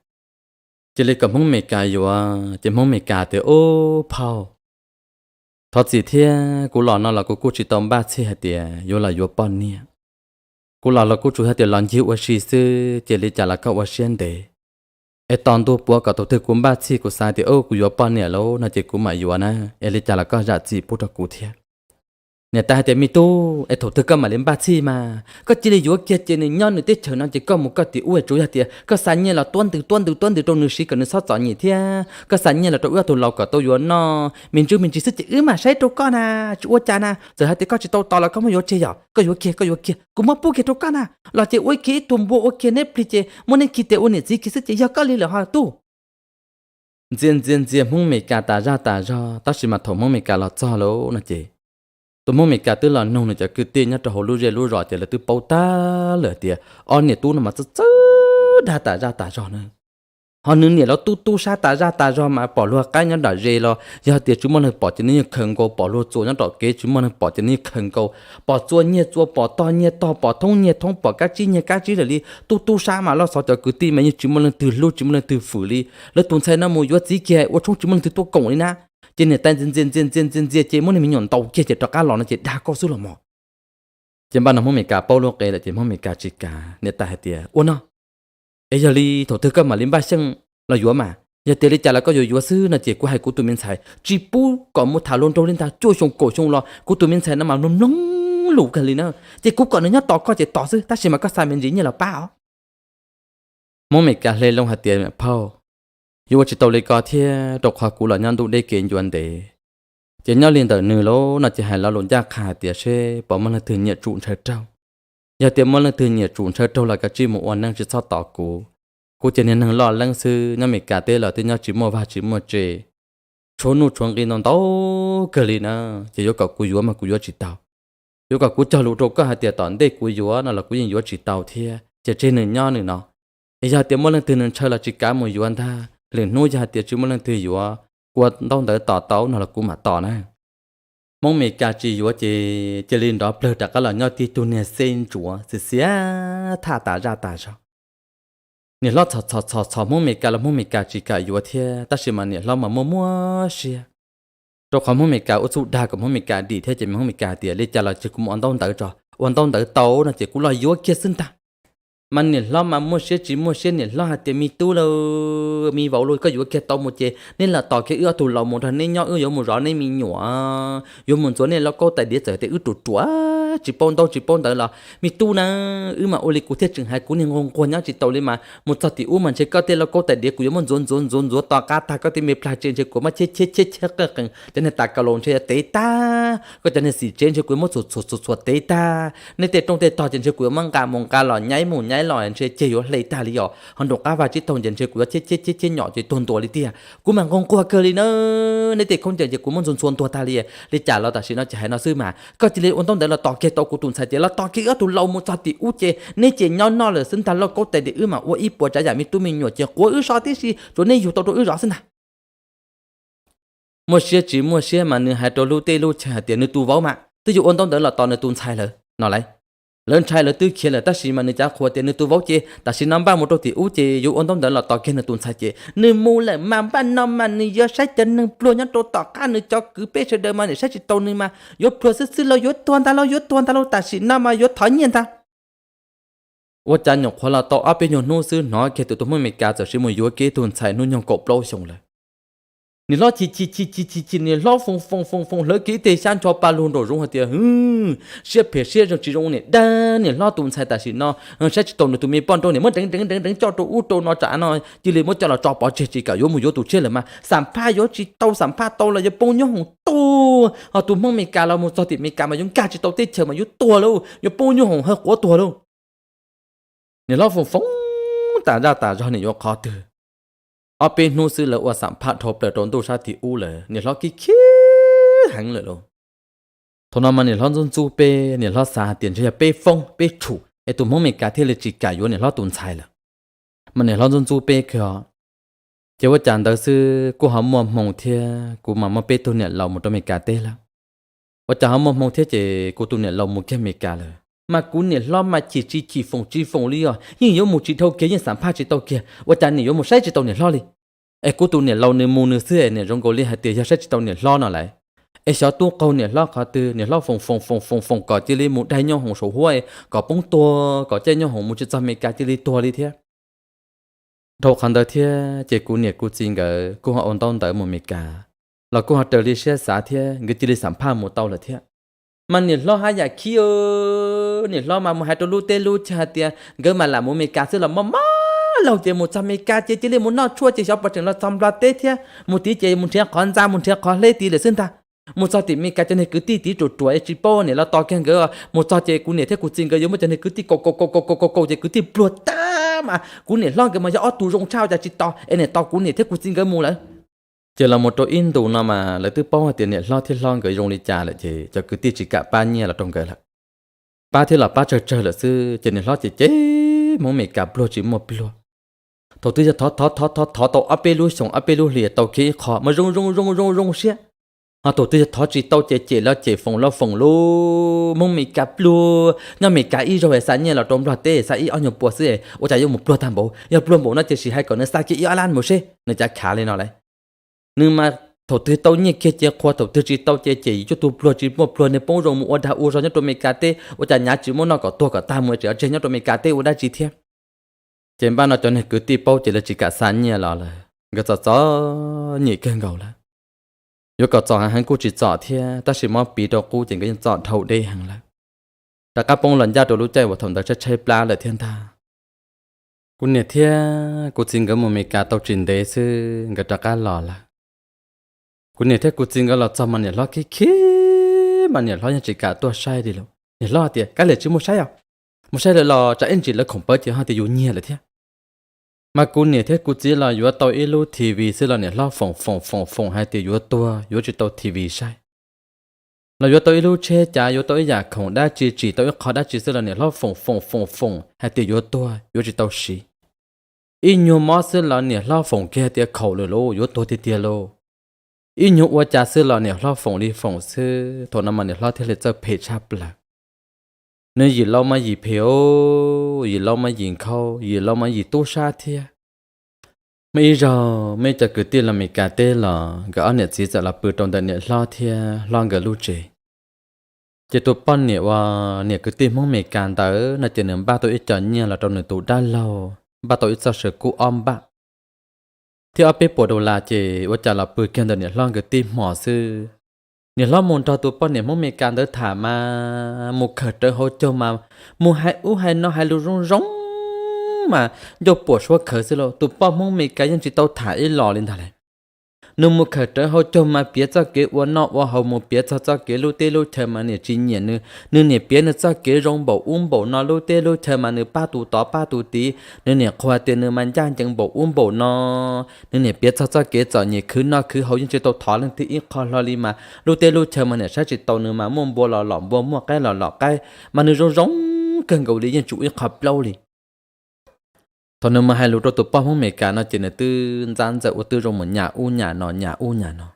Cia li kom Hmoob Mes Kas yuav ces Hmoob Mes Kas tias, ub phauj, thov txim thiab, kuv los no los kuv kuj tsis tau npaj txhij hais tias yuav los yuav poj niam. Kuv los los kuj tsuas yog tias los ncig ua si xwb, ces li cas los koj ua siab ntev. Es tos ntu puav kom thaum twg kuv npaj txhij kuv xav tias, o, kuv yuav poj niam lauj no ces kuv mam yuav na, es li cas los koj zam txim pub rau kuv thiab. Niam tais hais tias, Me tub, es thaum twg koj mam li npaj txhij mas? Koj cia li yuav kiag ces nws nyob nws teb chaws no ces koj mus koj tim ub, tsuas yog tias koj xa nyiaj los tuab ntws tuab ntws tuab ntws rau nws siv kom nws txhob txom nyem thiab koj xa nyiaj los rau wb ob tug laus kom tau yuav noj me ntsis me ntsis xwb ces wb mam saib rau koj na, tsis ua cas na. Txawm hais tias koj tsis tau tos los koj muab yuav tseg yom, koj yuav kiag, koj yuav kiag, kuv muab pub kiag rau koj na. Los ces ua kiag ib tug npua ua kiag neb plig ces muab neb khi tes ua niam txiv kiag xwb ces yog koj li lawm ho tub. Ntxias ntxias ntxias Hmoob Mes Kas tas zaj tas zog, tab sis mas thaum Hmoob Mes Kas los txog lawm no ces tus Hmoob Mes Kas twb los nug nws cov kwv tij nyob rau hauv lub zej lub zos ces lawv twb paub tag lawm tias ob niam tub no mas txawj txawj dag tas zaj tas zog na. Ho nws niam los tub tub sab tas zaj tas zog mas pom luag qaib nyob nram ze los yog tias tsis muaj leej pom ces nws yeej khaws nkaus, pom luag txuas nyob tom kev tsis muaj leej pom ces nws yeej khaws nkaus, pom txua nyiag txua, pom tog nyiag tog, pom thoob nyiag thoob, pom kab tsib nyiag kab tsib lawm li. Tub tub sab mas loj xov cov kwv tij mas yeej tsis muaj leej twg hlub tsis muaj leej twg fwm li. Lawv tus ntxhais no mus yuav txiv kiag ua tshoob tsis muaj leej twg tuaj koom li na. Ces niam tais ntxias ntxias ntxias ntxias ntxias ces muab niag me nyuam ntaus kiag ces rov qab los no ces dag koj xwb los mog. Ces npaj no Hmoob Mes Kas paub lub qe lawm ces Hmoob Mes Kas tsis kav, niam tais hais tias, Ua no, es yog li thaum twg koj mam li npaj xyeej los yuav mas? Yog tias li cas los koj yuav yuav xwb no ces kuv hais kuv tus me ntxhais tsis pub kom mus tham luag nraug li ntag, cuaj xyoo kaum xyoo los kuv tus me ntxhais no mas mloog mloog lus kawg li na. Ces kuv kom nws nyob tos koj ces tos xwb, tab sis mas koj xa me ntsis nyiaj los pab os. Hmoob Mes Kas hle loo hais tias, Phauj, yuav ua tsis tau li ko thiab, rau qhov kuv los nyob ntuj deb kev ncua ntev. Ces nyob li ntawm nws lawm no ces hais lo lus ncaj qha hais tias seb puas muaj leej twg nyiam tsum ntshaw raug. Yog tias muaj leej twg nyiam tsum ntshaw raug los kav tsij mus ua neej tsis txhob tos kuv. Kuv ces niag neeg loj leeb xwb, nyob Mes Kas teb los twb nyob tsis muaj vaj tsis muaj tse, tshuav nuj tshuav nqi ntau ntau kawg li na. Ces yuav kom kuv yuav mas kuv yuav tsis tau. Yuav kom kuv cog lus rau koj hais tias tom ntej kuv yuav no los kuv yeej yuav tsis tau thiab, ces tseg nws nyob nws no. Es yog tias muaj leej twg nws ntshaw los tsis kav mus yuav ntag, lwm hnub yog hais tias tsis muaj leej twg yuav, ua ntaub ntawv tos tau no los kuv mam tos na. Hmoob Mes Kas tsis yuav ces cia li nrov plawg rov qab los nyob tib tug niag xeb ntsuav xiv xiav thaj tas zaj tas zog. Niam hlob txhom txhom txhom txhom Hmoob Mes Kas los Hmoob Mes Kas tsis kam yuav thiab, tab sis mas niam hlob mas muaj muaj siab, rau qhov Hmoob Mes Kas ua txuj dag kom Hmoob Mes Kas dim thiab ces Hmoob Mes Kas tias, Li cas los ces kuv mus ua ntaub ntawv tso, ua ntaub ntawv tau no ces kuv los yuav kiag xwb ntag. Mas niam hlob mas muaj siab tsis muaj siab, niam hlob hais tias, Me tub lauj, me vauv lauj, koj yuav kiag tau mus ces nej los tos kiag wb ob tug laus mus nrog neb nyob, wb yuav mus zov nej me nyuam, yuav mus ntxuav nej lauj kaub tais diav, txawm tias wb ruam ruam tsis paub ntaub tsis paub ntawv los me tub na, wb mas ua li kuv thiaj tseem hais, kuv niag nquag nquag nyob tsis tau li mas mus txog tim ub mas ntshe koj tej lauj kaub tais diav kuv yuav muab ntxuav ntxuav ntxuav ntxuav to qab tag, koj tej me plag tsev ntshe kuv muab cheb cheb cheb cheb qeej qees, cov niag tas ka laus ntshe yuav tev tag, koj cov niag xim tsev ntshe kuv yuav muab txhuam txhuam txhuam txhuam tev tag, nej tej rooj tej tog ces ntshe kuv yuav muab nqa mus nqa los nyaib mus nyaib los ntshe ceg yuav hle tag li os, ho nraum qab vaj tsib taug ces ntshe kuv yuav cheb cheb cheb cheb nyom ces tuag ntua li tiag. Kuv mas nquag nquag kawg li na, nej tej khaub ncaws ces kuv muab ntxuav ntxuav ntuag tag li. Li cas los tam sim no ces hais no xwb mas koj cia li ua ntaub ntawv los tos kiag tau kuv tus ntxhais ces los tos kiag wb ob tug laus mus txog tim ub ces neb ces nyob noj lawm xwb ntag, lauj kaub tais diav wb mas ua ib puas tsav yam me tub me nyuam ces quav wb so tib si, tsuav neb yug tau rau wb zov xwb ntag. Muaj siab tsis muaj siab mas nws hais rau lub teb lub chaw hais tias nws tus vauv mas twb yuav ua ntaub ntawv los tos nws tus ntxhais lawm no lauj. Lawv ntshai lawv twb khiav lawm tab sis mas nws cav qhuas tias nws tus vauv ces tam sim no npaj mus rau tim ub ces yuav ua ntaub ntawv los tos kiag nws tus ntxhais ces nws mus lawm mas npaj no mas nws yuav saib cov neeg pluag nyob rau tom qab nws cov kwv peb sawv daws mas nws saib tsis tau nws mas yuav pluag xwb xwb lauj, yuav tuag ntag lauj, yuav tuag ntag lauj, tam sim no mas yuav thov nyiaj ntag. Ua cas nyuam qhuav los tau ob peb nyuag hnub xwb hnov kiag tus tus Hmoob Mes Kas txawm siv mus yuav kiag ib tug ntxhais hnub nyoog kaum plaub xyoo lawm. Niam hlob chim chim chim chim chim chim, niam hlob foom foom foom foom hlawv kiag ib teg xyab ncho pa lug nraum zoov hais tias, Hwv, siab phem siab zoo tsis zoo niam dag, niam hlob tus ntxhais tam sim no saib tsis taus nws tus me poj nrauj, niam muab deev deev deev deev coj rau ub rau no tsam no cia li muab coj los tso pov tseg tsis kam yuav mus yuav tus tshiab lawm mas xam phaj yuav tsis tau, xam phaj tau los yuav poob nyob hoom tuag. Ho tus Hmoob Mes Kas los mus txog tim Mes Kas mas yuav nkag tsis tau teb chaws mas yuav tuag lauj, yuav poob nyob hoom hawj quav tuag lauj. Niam hlob foom foom tas zaj tas zog niam yuav qhov twg. Ob peb hnub xwb lawv ua xam phaj dhau plaws rau ntuj sab tim ub lawm, niam hlob khib khib heev lawm lauj. Thaum no mas niam hlob ntxub ntxub peb, niam hlob xav hais tias ntshe yog peb foob peb tshum es tus Hmoob Mes Kas thiaj li tsis kam yuav niam hlob tus ntxhais lawm. Mas niam hlob ntxub ntxub peb kawg os. Ces ua cas ntawd xwb kuj ho muaj hmoo thiab, kuv mas muaj peb tug niam laus mus rau Mes Kas teb lawm. Ua cas ho muaj hmoo thiab ces kuv tus niam laus mus kiag Mes Kas lawm mas kuv niam hlob mas chim tsis chim foom tsis foom li os, yeej yuav mus tsis dhau kiag, yeej xam phaj tsis tau kiag, ua cas niam yuav mus saib tsis tau niam hlob li. Es kuv tus niam laus nws mus nws xwb es niam zoo nkaus li hais tias yog saib tsis tau niam hlob no lauj. Es xyov tub qaug niam hlob qhov twg, niam hlob foom foom foom foom foom kom cia li mus daig nyob hoom saum huab kom poob tuag, kom caij nyob hoom mus tsis txog Mes Kas cia li tuag li thiab. Dhau qhov ntawd thiab ces kuv niam kuv txiv nkawd kuj ho ua ntaub ntawv mus Mes Kas los kuj ho raws li siab xav thiab, nkawd cia li xam phaj mus tau lawm thiab. Mas niam hlob haj yam khib, niam hlob mas mus hais rau lub teb lub chaw hais tias nkawd mas lam mus Meskas xwb los mob mob laug ces mus txog Meskas ces cia li mus noj tshuaj ces xyov puas tseem los txog Nplog teb thiab, mus tid ces mus nrhiav qhov ntxa mus nrhiav qhov hleb tid lawm xwb ntag. Mus txog tim Meskas cov niag kwv tij tid ruam ruam es tsis paub niam los tos kiag nkawd, mus txog ces kuv niam thiab kuv txiv nkawd yuav muab cov niag kwv tij kaum kaum kaum kaum kaum kaum ces kwv tij pluag tag mas kuv niam hlob nkawd mas yog ob tug zoo tshaj cas tsis tos es niam tos kuv niam thiab kuv txiv nkawd mus lawm. Ces los mus rau ib ntus no mas lawv twb paub hais tias niam hlob thiab hlob nkawd zoo li cas lawm ces cov kwv tij tsis kam pab nyiaj los rau nkawd lawm. Pab thiab los pab tsawg tsawg lawm xwb ces niam hlob ces cem Hmoob Meskas pluag tsis muaj pluag. Thaum twg yog thov thov thov thov thov tau ob peb lub xyoos ob peb lub hlis tau kiag ib qho mas zoo zoo zoo zoo zoo siab. Ho thaum twg yog thov tsis tau ces cem los cem foom los foom lub Hmoob Meskas pluag, nyob Meskas ib zaug es xa nyiaj los rau Nplog teb xa ib ob nyuag pua xwb es ua cas yuav mus pluag tag npaum, yog pluag npaum no ces sim hais kom nws xa kiag ib ob lab mus seb nws cav khav li no lawm. Nws mas thaum twg tau nyiaj kiag ces qhuas, thaum twg tsis tau ces cem yus cuj tug pluag tsis muaj pluag, nws poob zoo mus ua dag ua zog nyob rau Meskas teb ua cas nyav tsis muaj noj kom tuag kom tag mus tseem tseg nyob rau Meskas teb ua dab tsi thiab. Ces npaj no cov niag kwv tij paub ces lawv tsis kam xa nyiaj los lawm, nkawd txom txom nyem kawg nkaus lawm. Yuav kom txom heev heev kuj tsis txom thiab tab sis mob piv rau qub ces nkawd yeej txom dhau deb heev lawm. Rov qab poob los ncaj rau lub caij uas thaum ntawd tshaib tshaib plab lawm thiab ntag. Kuv niam thiab kuv txiv nkawd mus Meskas tau tsis ntev xwb nkawd rov qab los lawm. Kuv niam thiab kuv txiv nkawd los txog mas niam hlob khib khib mas niam hlob yeej tsis kam tuaj saib li lawm. Niam hlob tias kab liam tsis muaj saib os, mus saib lawm los tsam ib ntsis lawv khoom pawv ces ho tias yus nyiag lawm thiab. Mas kuv niam thiab kuv txiv los yuav tau ib lub T V xwb los niam hlob foom foom foom foom hais tias yuav tuag yuav tsis tau T V saib. Los yuav tau ib lub tsheb cav yuav tau ib yam khoom dab tsi tsim tau ib qho dab tsi xwb los niam hlob foom foom foom foom hais tias yuav tuag yuav tsis tau siv. Ib nyuag mob xwb los niam hlob foom kiag tias khaum lawm lauj, yuav tuag tiag tiag lauj. Ib nyuag ua cas xwb los niam hlob foom li foom xwb, thaum no mas niam hlob thiaj li txawj phem tshaj plaws. Nws yim laus mas yim phem os, yim laus mas yim nkhaus, yim laus mas yim tub sab thiab. Muaj ib zaug muaj ib co kwv tij los Meskas teb los nkawd ob niam txiv txawm los pw rau ntawm niam hlob thiab hlob nkawd lub tsev. Ces tus poj niam uas niam kwv tij Hmoob Meskas ntawd no ces nws npaj tau ib co nyiaj los rau nws tus dab laug, npaj tau ib txoj saw kub ob npaj thiab ob peb puas dollar ces ua cas los pw kiag ntawm niam hlob nkawd tib hmos xwb. Niam hlob mus nrog tus poj niam Hmoob Meskas ntawd tham mas mus khawm rawv hauv caug mas mus hais ub hais no hais lus zoo zoo mas ncauj puam suab khawv xwb lauj. Tus poj Hmoob Meskas yeej tsis tau tham ib los li ntag lauj. Nws mus khawm rawv hauv caug mas piav txoj kev ua noj ua haus, mus piav txog txoj kev lub teb lub chaw mas niam tsis nyiam nws, nws niam piav nws txoj kev zoo npaum ub npaum no, lub teb lub chaw mas nws pab tus tod pab tus tid, nws niam qhuas tias nws mas ncaj ncees npaum ub npaum no. Nws niam piav txog txoj kev txom nyem khwv noj khwv haus yeej tsis tau thov leej twg ib qho hlo li mas lub teb lub chaw mas niam saib tsis taus nws mas muaj npua los lom npua muaj qaib los lom qaib, mas nws zoo zoo kawg nkaus li yeej tsis ua ib qho plaub li. Thaum nws mus hais lus rau tus poj Hmoob Meskas no ces nws twb ntxab ntxawm ua twb zoo mus nyam ub nyam no nyam ub nyam no.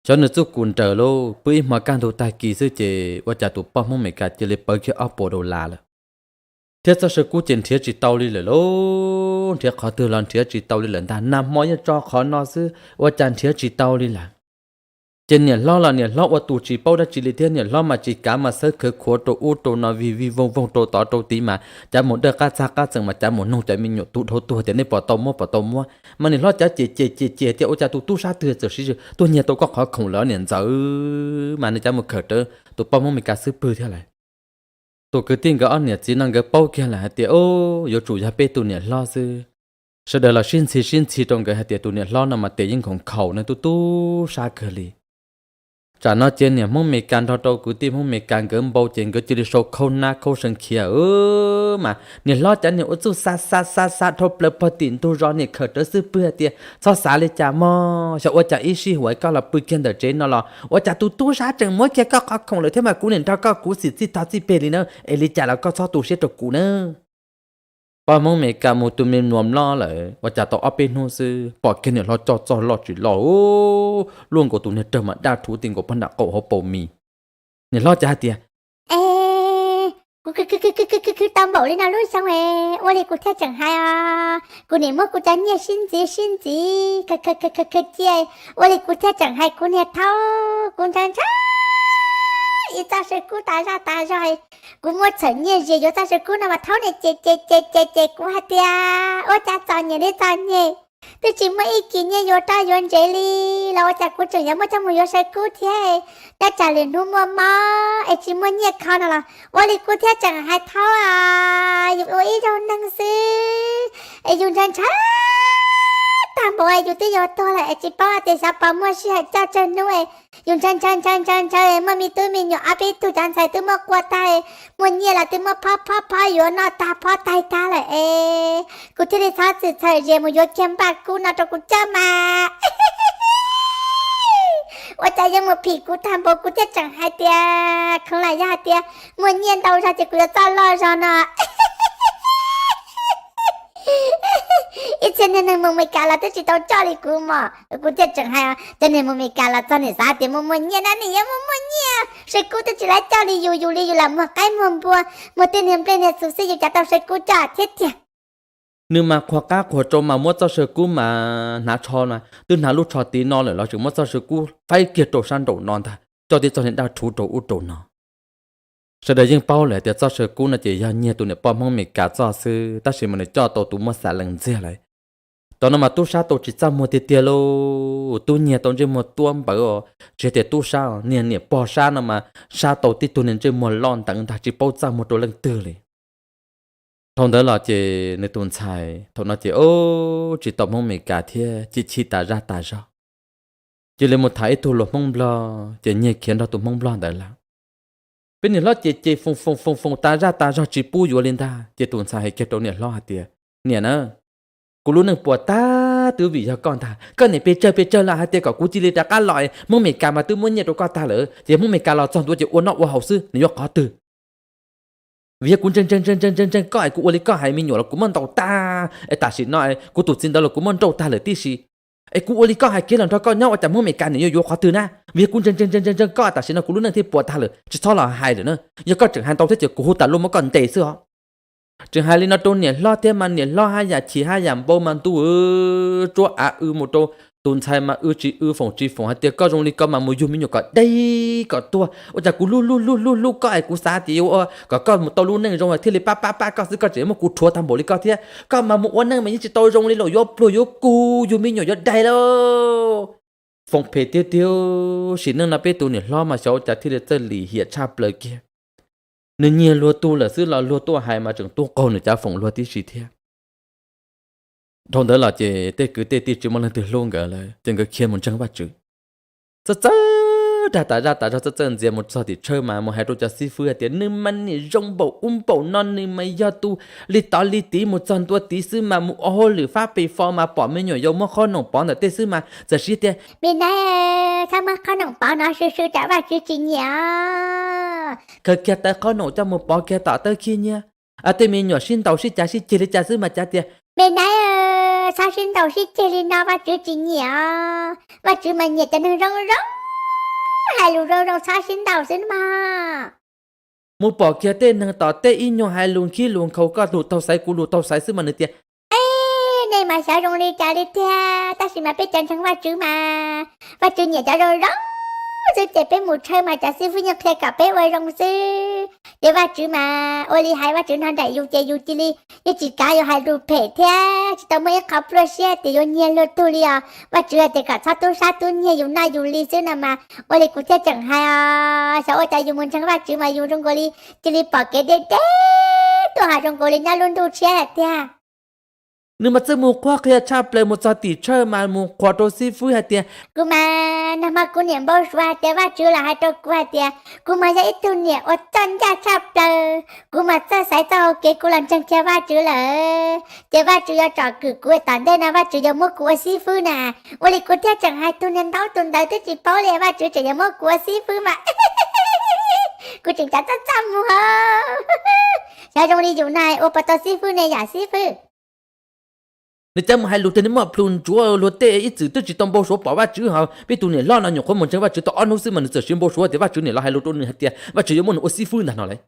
Xyov nws txuj kum nraws lauj, pw ib hmo kaj ntug tag kis xwb ces ua cas tus poj Hmoob Meskas cia li pawv kiag ob puas dollar lawm. Thiab txoj saw kub ces nrhiav tsis tau li lawm lauj, nrhiav qhov twg los nrhiav tsis tau li lawm ntag, nag hmo yeej tso qhov no xwb ua cas nrhiav tsis tau li lawm. Ces niam hlob los niam hlob ua tus tsis paub dab tsi li thiab, niam hlob mas tsis kav mas xawb khawv khuav rau ub rau no vij vij voog voog rau tod rau tid mas cav mus dawj qab txag qab txeem mas cav mus noog cov me nyuam tub dhau tuag tias nej puas tau muab puas tau muab, mas niam hlob cav cem cem cem cem tias ua cas tus tub sab twg txawm siv zog tuaj nyiag tau koj qhov khoom lawm niam ntxawm, mas nws cav mus khawm rawv tus poj Hmoob Meskas xub pwg thiab lawm. Tus kwv tij nkawd ob niam txiv no nkawd paub kiag lawm hais tias, o, yuav tsum yog peb tus niam hlob xwb. Sawv daws los sib ntxhi sib ntxhi rau nkawd hais tias tus niam hlob no mas tes yeej nkhoov khaum no tub tub sab kawg li. Tsam no ces niam Hmoob Meskas nrog rau kwv tij Hmoob Meskas nkawd npau ces nkawd cia li sau khaub nab khaub seev khiav mas niam hlob cav niam ua txuj xa xa xa xa dhau plaws pog tim ntug zos, niam khawm rawv xub pwg hais tias txhob xav li cas mog, xyov ua cas ib sij huam koj los pw kiag ntawm tsev no los ua cas tus tub sab tseem muab kiag koj qhov khoom lawm thiab mas kuv niam nrog koj kuv xim txij tog txij peg li na, es li cas los koj txhob tu siab rau kuv na. Poj Hmoob Meskas mus tus me nuam mlob lawm ua cas tau ob peb hnub xwb pom kiag niam hlob coj txog loj tsis loj, luaj nkaus tus niag rawg mas daj rhuv ti nkaus pog nram qaum hauv paus mis. Niam hlob cav hais tias, e, kuv khwv tau npaum li no lub xyoo, ua li kuv thiaj tseem hais os, kuv niam muab kuv cov nyiaj sib ntxiv sib ntxiv khwv khwv khwv khwv cia, ua li kuv thiaj tseem hais kuv niag thaub, kuv ntshaw ntshaw ib txoj saw kub tas zaj tas zog, kuv muab txhawm nyiaj zis yuav txoj saw kub no mas thaub niag ces ces ces ces ces kuv hais tias ua cas txom nyem li txom nyem. twb tsis muaj ib kis nyiaj yuav rau yuav ntsev li los ua cas kuv tseem yuav muab coj mus yuav saw kub thiab? Nyob tsam lwm hnub muaj mob es tsis muaj nyiaj kho no los ua li kuv thiaj tseem hais thaub, yus ua ib zaug neeg xwb es yus ntshaw ntshaw tag npaum es yus twb yuav tuag lawm es tsis paub hais tias xyov puas muaj sij hawm coj tsawg hnub es yus ntshaw ntshaw ntshaw ntshaw ntshaw es muaj me tub me nyuam ob peb tug, cov ntxhais twb muab qua tag, muaj nyiaj los twb muab phob phob phob yuav noj tag phob taig tag lawm es kuv thiaj li txhob txwm txhawm zes mus yuav kiag npaj kub no rau kuv coj mas. Ua cas yuav mus phim kuv tag npaum, kuv thiaj tseem hais tias kheev lam yog hais tias muaj nyiaj ntau zog ces kuv yuav txoj loj zog no. Ib txhia niag neeg mus Meskas los twb tsis tau coj li kuv mos, kuv thiaj tseem hais, cov niag mus Meskas los txog niam xav tias muaj muaj nyiaj na, niam yuav muaj muaj nyiaj, saw kub twb tsis laib coj li yus, yus li yus lam muag qaib muag npua, muag tej niag nplej niag txhuv xwb yus cas tau saw kub coj thiab tiag. Nws mas qhuas qab qhuas rau mas muab txoj saw kub mas hnav tsho na, twb hnav lub tsho tiv no lawm los tseem muab txoj saw kub faib kiag rau sab nraum no ntag, coj tib txoj niag dab rhuv rau ub rau no. Sawv daws yeej paub lawm tias txoj saw kub no ces yog nyiag tus niam poj Hmoob Meskas txoj xwb, tab sis mas nws coj tau tus muaj xav lees ntxiag lawm. Tam no mas tub sab tau tsis txaj muag tiag tiag lauj, tub nyiag tau ntsej muag tuab npawv os, tsis tias tub sab, niag niam pog sab no mas sab tau tib tug niag ntsej muag loj nteev ntag, tsis paub txaj muag rau leej twg li. Dhau ntawd los ces nws tus ntxhais thaum no ces tsis tau Hmoob Meskas thiab, chim chim tas zaj tas zog, cia li mus tham ib tug hluas Hmoob Nplog ces nyiag khiav nrog tus Hmoob Nplog ntawd lawm. Peb niam hlob ces ces foos foos foos foos tas zaj tas zog tsis pub yuav li ntag, ces tus ntxhais hais kiag rau niam hlob hais tias, niam na, kuv lub neej puas tag twb vim yog koj ntag, koj niam pes tsawg pes tsawg los hais tias kom kuv cia li rov qab los, Hmoob Meskas mas twb muab nyiaj rau koj tag lawm ces Hmoob Meskas los txog ntua ces ua noj ua haus xwb, nws yuav qhov twg? Vim yog kuv ntseeg ntseeg ntseeg ntseeg ntseeg koj es kuv ua li koj hais, me nyuam los kuv muab ntaus tag es tam sim no kuv tus txiv ntawd los kuv muab nrauj tag lawm tib si, es kuv ua li koj hais kiag los nrog koj nyob ua cas Hmoob Meskas nws yuav yuav qhov twg na? Vim yog kuv ntseeg ntseeg ntseeg ntseeg ntseeg koj tam sim no kuv lub neej thiaj puas tag lawm, tsis txhob los hais lawm na. Yog koj tseem hais ntau thiab ces kuv hu tas luaj muab koj ntes xwb os. Tseem hais li no rau niam hlob thiab mas niam hlob haj yam chim haj yam npau mas ntuj, tsuab av w mus rau tus ntxhais mas w tsis w foom tsis foom hais tias koj zoo li koj mas mus yug me nyuam kom deb kom tuag, ua cas kuv hlub hlub hlub hlub hlub koj es kuv xav tias yuav ua kom koj mus tau lub neej zoo thiaj li pab pab pab koj xwb, koj tseem muab kuv rhuav tag npaum li koj thiab. Koj mas mus ua neej mas yeej tsis tau zoo li los yuav pluag yuav kug yug me nyuam yuav daig lauj. Foom phem tiag tiag, sim neej no peb tus niam hlob mas xyov ua cas thiaj li txawj lim hiam tshaj plaws kiag. Nws nyiag luag tug lawm xwb los luag tuaj hais mas tseem tuaj qaug nws cav foom luag tib si thiab. Dhau ntawd los ces tej kwv tej tij tsis muaj leej twg hlub nkawd lawm ces nkawd khiav mus ntseeg Vajtswv. Txawj txawj dag tas zaj tas zog, txawj txawj ntxias mus txog tim tshawj mas mus hais rau cov xib fwb hais tias nws mas niam zoo npaum ub npaum no, nws mas yog tus li tod li tid, mus txog ntua tid xwb mas mus ua hauj lwm fab pes fo mas pom me nyuam yaus muab qhob noom pov ntawm tej xwb mas txawm siv tias me nab, txhob muab qhob noom pov no, swb swb tsam Vajtswv tsis nyiam. Khaws kiag tawv qhob noom coj mus pov kiag tom tawb khib nyiab. Tej me nyuam sib ntaus sib cav sib ceg li cas xwb mas cav tias me nab, txhob sib ntaus sib ceg li no, Vajtswv tsis nyiam. Vajtswv mas nyiam cov neeg zoo zoo, hais lus zoo zoo, txhob sib ntaus xwb mas. Mus pom kiag tej neeg tom tej ib nyuag hais lus nkhib lus nkhaus, koj lus taug xaiv kuv lus taug xaiv xwb mas nws tias nej mas xyov zoo li cas li tiag, tab sis mas peb cov ntseeg Vajtswv mas Vajtswv nyiam cov zoo zoo xwb ces peb mus tshawj mas cov xib fwb yeej qhia kom peb ua zoo xwb. Ces Vajtswv mas ua li hais Vajtswv nrog nraim yus ces yus cia li yeej tsis kav yus hais lus phem thiab tsis tau muaj ib qho pluaj siab tias yuav nyiag luag tug li os. Vajtswv hais tias kom txhob tub sab tub nyiag, yus noj yus li xwb no mas ua li kuv thiaj tseem hais os, xyov ua cas yus mus ntseeg Vajtswv mas yus zoo nkaus li cia li pom kev deb deb tuaj, ho zoo nkaus li nyob lub ntuj tshiab hais tiag. Nws mas txawj mus qhuab qhia tshaj plaws, mus txog tim tshawj mas mus qhuas rau xib fwb hais tias kuv mas nag hmo kuv niam npau suav hais tias Vajtswv los hais rau kuv hais tias kuv mas yog ib tug niam uas txawj ncaj tshaj plaws, kuv mas txawj xaiv txoj hau kev, kuv los ntseeg kiag Vajtswv lawm ces Vajtswv yuav tsom kwm kuv, tom ntej no Vajtswv yuav muab kuv ua xib fwb na. Ua li kuv thiaj tseem hais tus niag ntaub tus ntawv twb tsis paub li, Vajtswv tseem yuav muab kuv ua xib fwb mas kuv tseem cav txaj txaj muag. Xyov zoo li yus na ua puas tau xib fwb ne yam xib fwb. Nws cav mus hais lus tiag, nws muaj plhus ntsuav luag tej ib txwm twb tsis tau npau suav pom Vajtswv, ho peb tus niam hlob no nyuam qhuav mus ntseeg Vajtswv tau ob hnub xwb mas nws txawm siv npau suav tias Vajtswv niam los hais lus rau nws hais tias Vajtswv yuav muab nws ua xib fwb ntag no lauj.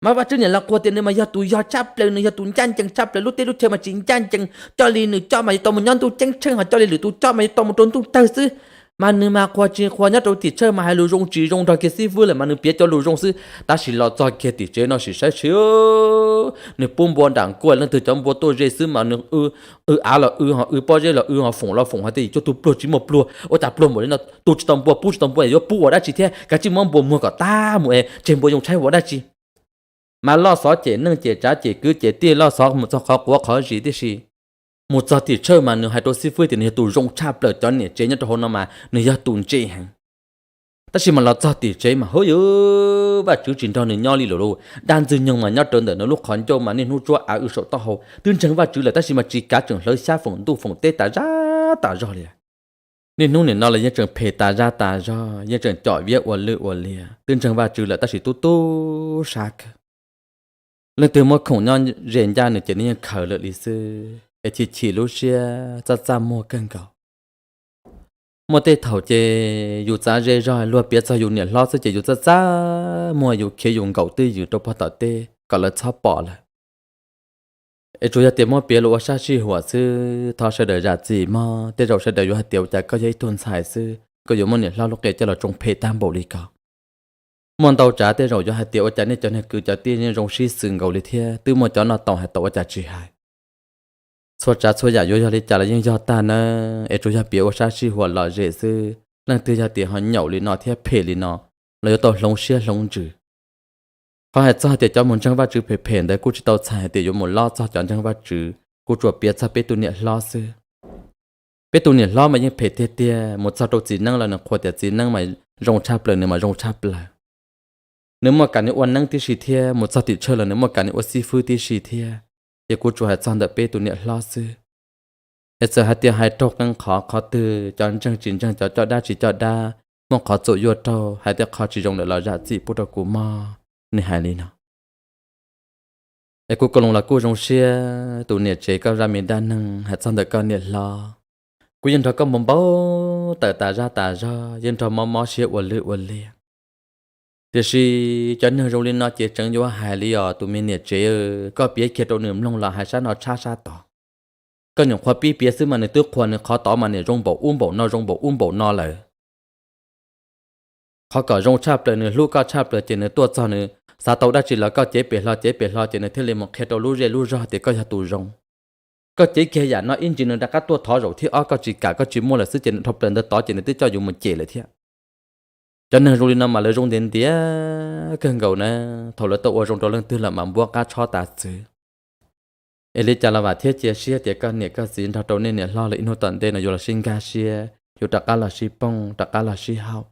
Mas Vajtswv niam los qhuas tias nws mas yog tus yog tshaj plaws, nws yog tus ncaj ncees tshaj plaws, lub teb lub chaw mas tsis ncaj ncees, coj li nws coj mas yuav tau mus nyob ntuj ceeb tsheej, ho coj li lwm tus coj mas yuav tau mus rau ntuj tawg xwb. Mas nws mas qhuas tsis qhuas, nyob rau tim tshawj mas hais lus zoo tsis zoo nrog kiag xib fwb lawm mas nws piav cov lus zoo xwb, tab sis los txog kiag tim tsev no sim saib seb, nws pub npua nram nkuaj, leej twg cov npua tuaj ze xwb mas nws w av los w, ho w pob zeb los w, ho foom los foom, ho tej yim cuag tug pluag tsis muaj pluag, ua cas pluag npaum li no, tu tsis tau npua pub tsis tau npua, yuav pub ua dab tsi thiab, kav tsij muab npua muag kom tag mus es tseg npua yoo tshaib ua dab tsi. Mas loj xov cem neej cem tsav cem kwv cem tij, loj xov mus txog qhov quav qhov zis tib si. Mus txog tim tshawj mas nws hais rau xib fwb tias nws yog tus zoo tshaj plaws, cov niam tsev nyob rau hauv no mas nws yog tus ntse heev. Tab sis mas los txog tim tsev mas hwv yuv, Vajtswv tsis nrog nws nyob li lawm lauj. Dab ntxwg nyoog mas nyob rau ntawm nws lub qhov ncauj mas niaj hnub tsuab av w saum taub hau, twb ntseeg Vajtswv lawm tab sis mas tsis kav tseem hlawv xyab foom ntuj foom teb tas zaj tas zog li. Niaj hnub nim no los yeej tseem phem tas zaj tas zog, yeej tseem com viab ua lwj ua liag, twb ntseeg Vajtswv lawm tab sis tub tub sab kawg. Leej twg muab khoom nyob ze ncaj nws ces nws yeej khaws lawm li xwb, es chim chim lub siab txaj txaj muag kawg nkaus. Muaj tej thaum ces yus txav ze zog, luag piav txog yus niam hlob xwb ces yus txaj txaj muag, yus khiav yus nkaum twj ywm rau pog tom teb kom lawv txhob pom lawm. Es tsuas yog tias muab piav los ua sab sij huam xwb, thov sawv daws zam txim mog. Tej zaum sawv daws yuav hais tias ua cas koj yog ib tug ntxhais xwb, koj yuav muab niam hlob lub qe coj los tsoo phem tag npaum li ko. Muaj ntau tsav tej zaum yuav hais tias ua cas nej cov niag kwv cov tij yeej zoo sib xws nkaus li thiab, twb muaj cov noj tau hais tau ua cas tsis hais. Txhua tsav txhua yam yuav yog li cas los yeej yog tag nawb, es tsuas yog piav ua sab sij huam lom zem xwb. Leej twg yog tias ho nyaum li no thiab phem li no los yuav tau hloov siab hloov ntsws. Qhov hais txog tias cov mus ntseeg Vajtswv phem phem ntawd kuj tsis tau txhais hais tias yuav mus lob txog cov ntseeg Vajtswv, kuv tsuas piav txog peb tus niam hlob xwb. Peb tus niam hlob mas yeej phem tiag tiag, mus txog rau txiv neeb los nws qhuas tias txiv neeb mas zoo tshaj plaws, nws mas zoo tshaj plaws. Nws muaj kam nws ua neeb tib si thiab, mus txog tim tshawj los nws muaj kam nws ua xib fwb tib si thiab. Ces kuv tsuas hais txog ntawm peb tus niam hlob xwb. Es txawm hais tias hais raug qee qhov, qhov twg cov ntseeg tsis ntseeg, cov coj dab tsis coj dab, muaj qhov txuam yuaj raug, hais tej qhov tsis zoo lawm los zam txim pub rau kuv mog, nws hais li no. Es kuv Koos Loos los kuj zoo siab, tus niam tsev koj zaj me dab neeg hais txog ntawm koj niam hlob, kuv yeej nrog koj npau npau taws tas zaj tas zog, yeej nrog mob mob siab ua lwj ua liag. Tiam sis cov neeg zoo li no ces tseem yuav hais li os tus me niam tsev, koj piav kiag rau nws mloog los hais sab no tshab sab tod. Koj nyuam qhuav pib piav xwb mas nws twb qhuas nws qhov tod mas niam zoo npaum ub npaum no zoo npaum ub npaum no lawm. Qhov kom zoo tshaj plaws nws hlub koj tshaj plaws ces nws tuaj txog nws xav tau dab tsi los koj cev pem hlo cev pem hlo ces nws thiaj li mus qhia rau lub zej lub zog tias koj yog tus zoo. Koj cev kiag yam no ib ntsis nws rov qab tuaj thov zaum thib ob, koj tsis kam koj tsis muaj lawm xwb ces nws dhau plaws ntawd tod ces nws twb coj yus mus cem lawm thiab. Cov neeg zoo li no mas lawv zoo ntiav ntiav kawg nkaus na, thaum lawv tau ua zoo rau leej twg los mas npuab qab tshob tas txwv. Es li cas los vam thiab cia siab tias koj niam koj txiv nrog rau nej niam hlob lawv ib hnub tom ntej no yuav los sib nkag siab, yuav rov qab los sib pooj, rov qab los sib haum.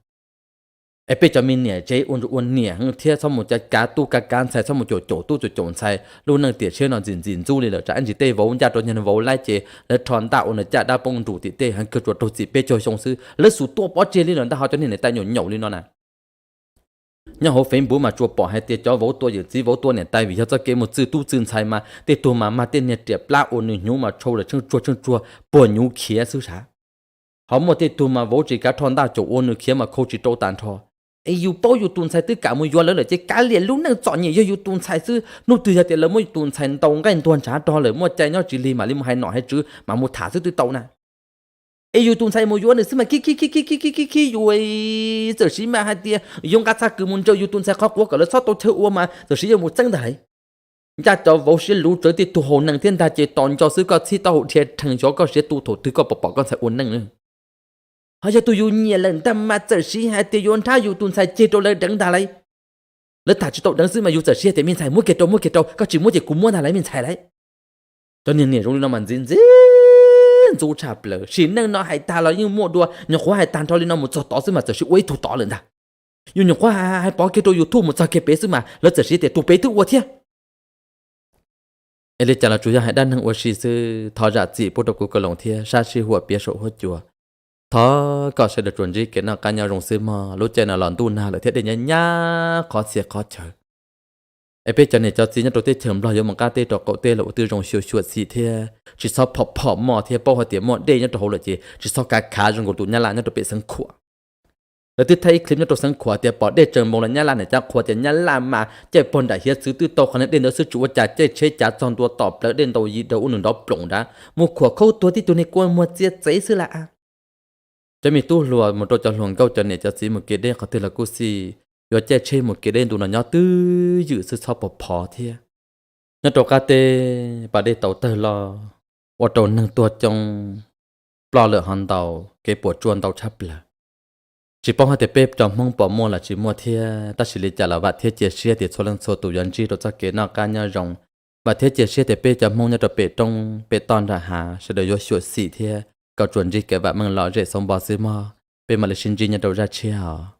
Es peb cov me niam tsev ua ntsuag ua niam thiab txhob mus cav kav tub kav kav ntxhais, txhob mus caum caum tub caum caum ntxhais, lub neej tiam tshiab no ntxim ntxim ntxub li lawm, tsam ib ntsis tej vauv ncaj rau niag vauv laib ces lawv rho ntaj ua nws caj dab poob nruj tim tej heev kawg, tsuas raug txim peb caug xyoo xwb lawv xum tuaj pov tseg li lawm ntag. Ho cov niag niam tais nyaum nyaum li no na, nyob hauv Facebook mas tsuas pom hais tias cov vauv tua yawm txiv, vauv tua niam tais vim yog txoj kev mus txwj tub txwj ntxhais mas tej tug mas mag tej niag riam plab ua nws hnyuv mas tshau lawm tsheej tsuag tsheej tsuag puag hnyuv khiav xwb sav. Ho muaj tej tug mas vauv tsis kav rho ntaj caum ua nws khiav mas khau tsis rau tas nrho. Es yus paub yus tus ntxhais twb kam mus yuav lawv lawm ces kav liam, lub neej txom nyem yog yus tus ntxhais xwb. Hnub twg yog tias lawv muab yus tus ntxhais ntaus nqaij ntuag ntshav rog lawm, muaj cai nyob tsis lig mam li mus hais nom hais tswv mas mus tham xwb twb tau na. Es yus tus ntxhais mus yuav nws xwb mas khib khib khib khib khib khib khib yus, txawm siv mas hais tias yuav nqa txhaj kws mus ntsaws yus tus ntxhais qhov quav kom lawv txhob tau chaw ua mas txawm siv yuav mus txeeb ntag lauj. Ncaj cov vauv siab luv tsawv, tej tug haus neeg thiab ntag ces tos nco xwb, koj txhib taub hau dhia rhees xyov koj siav tu thaum twg koj pom pom koj ntxhais ua neej na. Ho yog tus yus nyiam lawm ntag mas txawm siv hais tias yuav nrhab yus tus ntxhais ceg rau lawv deev ntag lauj. Lawv tham tsis tau deev xwb mas yus txawm siv hais tias me ntxhais muab kiag rau, muab kiag rau, koj tsis muab ces kuv muab ntag lauj me ntxhais lauj. Cov niag niam zoo li no mas ntxim ntxim ntxub tshaj plaws. Sim neej no hais tag los yeej muaj dua, nyuam qhuav hais tag nrho li no mus txog tod xwb mas txawm siv ua ib tug tod lawm ntag. Yus nyuam qhuav hais pov kiag rau YouTube mus txog kiag pem xwb mas lawv txawm siv tias tus pem twb ua thiab. Es li cas los tsuas yog hais dab neeg ua si xwb, thov zam txim pub rau kuv Koos Loos thiab sab sij huam piav saum huab cua. Thov kom sawv daws tsuas ntsib kev noj qab nyob zoo xwb mog, lub caij no los ntuj nag lawm thiab dej nyab nyab qhov txhia qhov chaw. Es peb cov niam cov txiv nyob rau teb chaws Nplog yuav mus qab teb rau qaum teb los ua twb zoo xyuam xyuam xim thiab tsis txhob phom phom moj thiab, paub hais tias muaj dej nyob rau hauv lawm ces tsis txhob kav khav zoo nkaus tus Nyab Laj nyob rau pem Xeev Khuam. Lawv twb thaij ib clip nyob rau Xeev Khuam tias pom dej tsaws npoo los Nyab Laj niam cab qhua tias Nyab Laj mas caij pog nram hiav txwv twb tau qhov niag dej ntawd xwb tsis ua cas, caij tsheb cav txog ntua tom plawv dej ntau yim daws ua nws nrov ploom nrad, mus khuam khaub tuag tib tug niag kua muag txiav txev xwb las. Cov me tub hluas mus rau cov hluas nkauj cov niam cov txiv mus kev deb qhov twg los kuj xij, yuav caij tsheb mus kev deb ntu no nyob twj ywm xwb txhob pov phov thiab. Nyob rau qab teb pas dej tau tawg los ua rau neeg tuag coob, ploj lawm ho ntau, kev puas tsuaj ntau tshaj plaws. Tsis paub hais tias peb cov Hmoob puas muaj los tsis muaj thiab, tab sis li cas los vam thiab cia siab tias txhua leej txhua tus yuav ntsib rau txoj kev noj qab nyob zoo. Vam thiab cia siab tias peb cov Hmoob nyob rau pem roob pem toj nram hav sawv daws yuav xyuam xim thiab kom tsuas ntsib kev vam meej lom zem xauv npo xwb mog. Peb mam li sib ntsib nyob rau zaj tshiab os.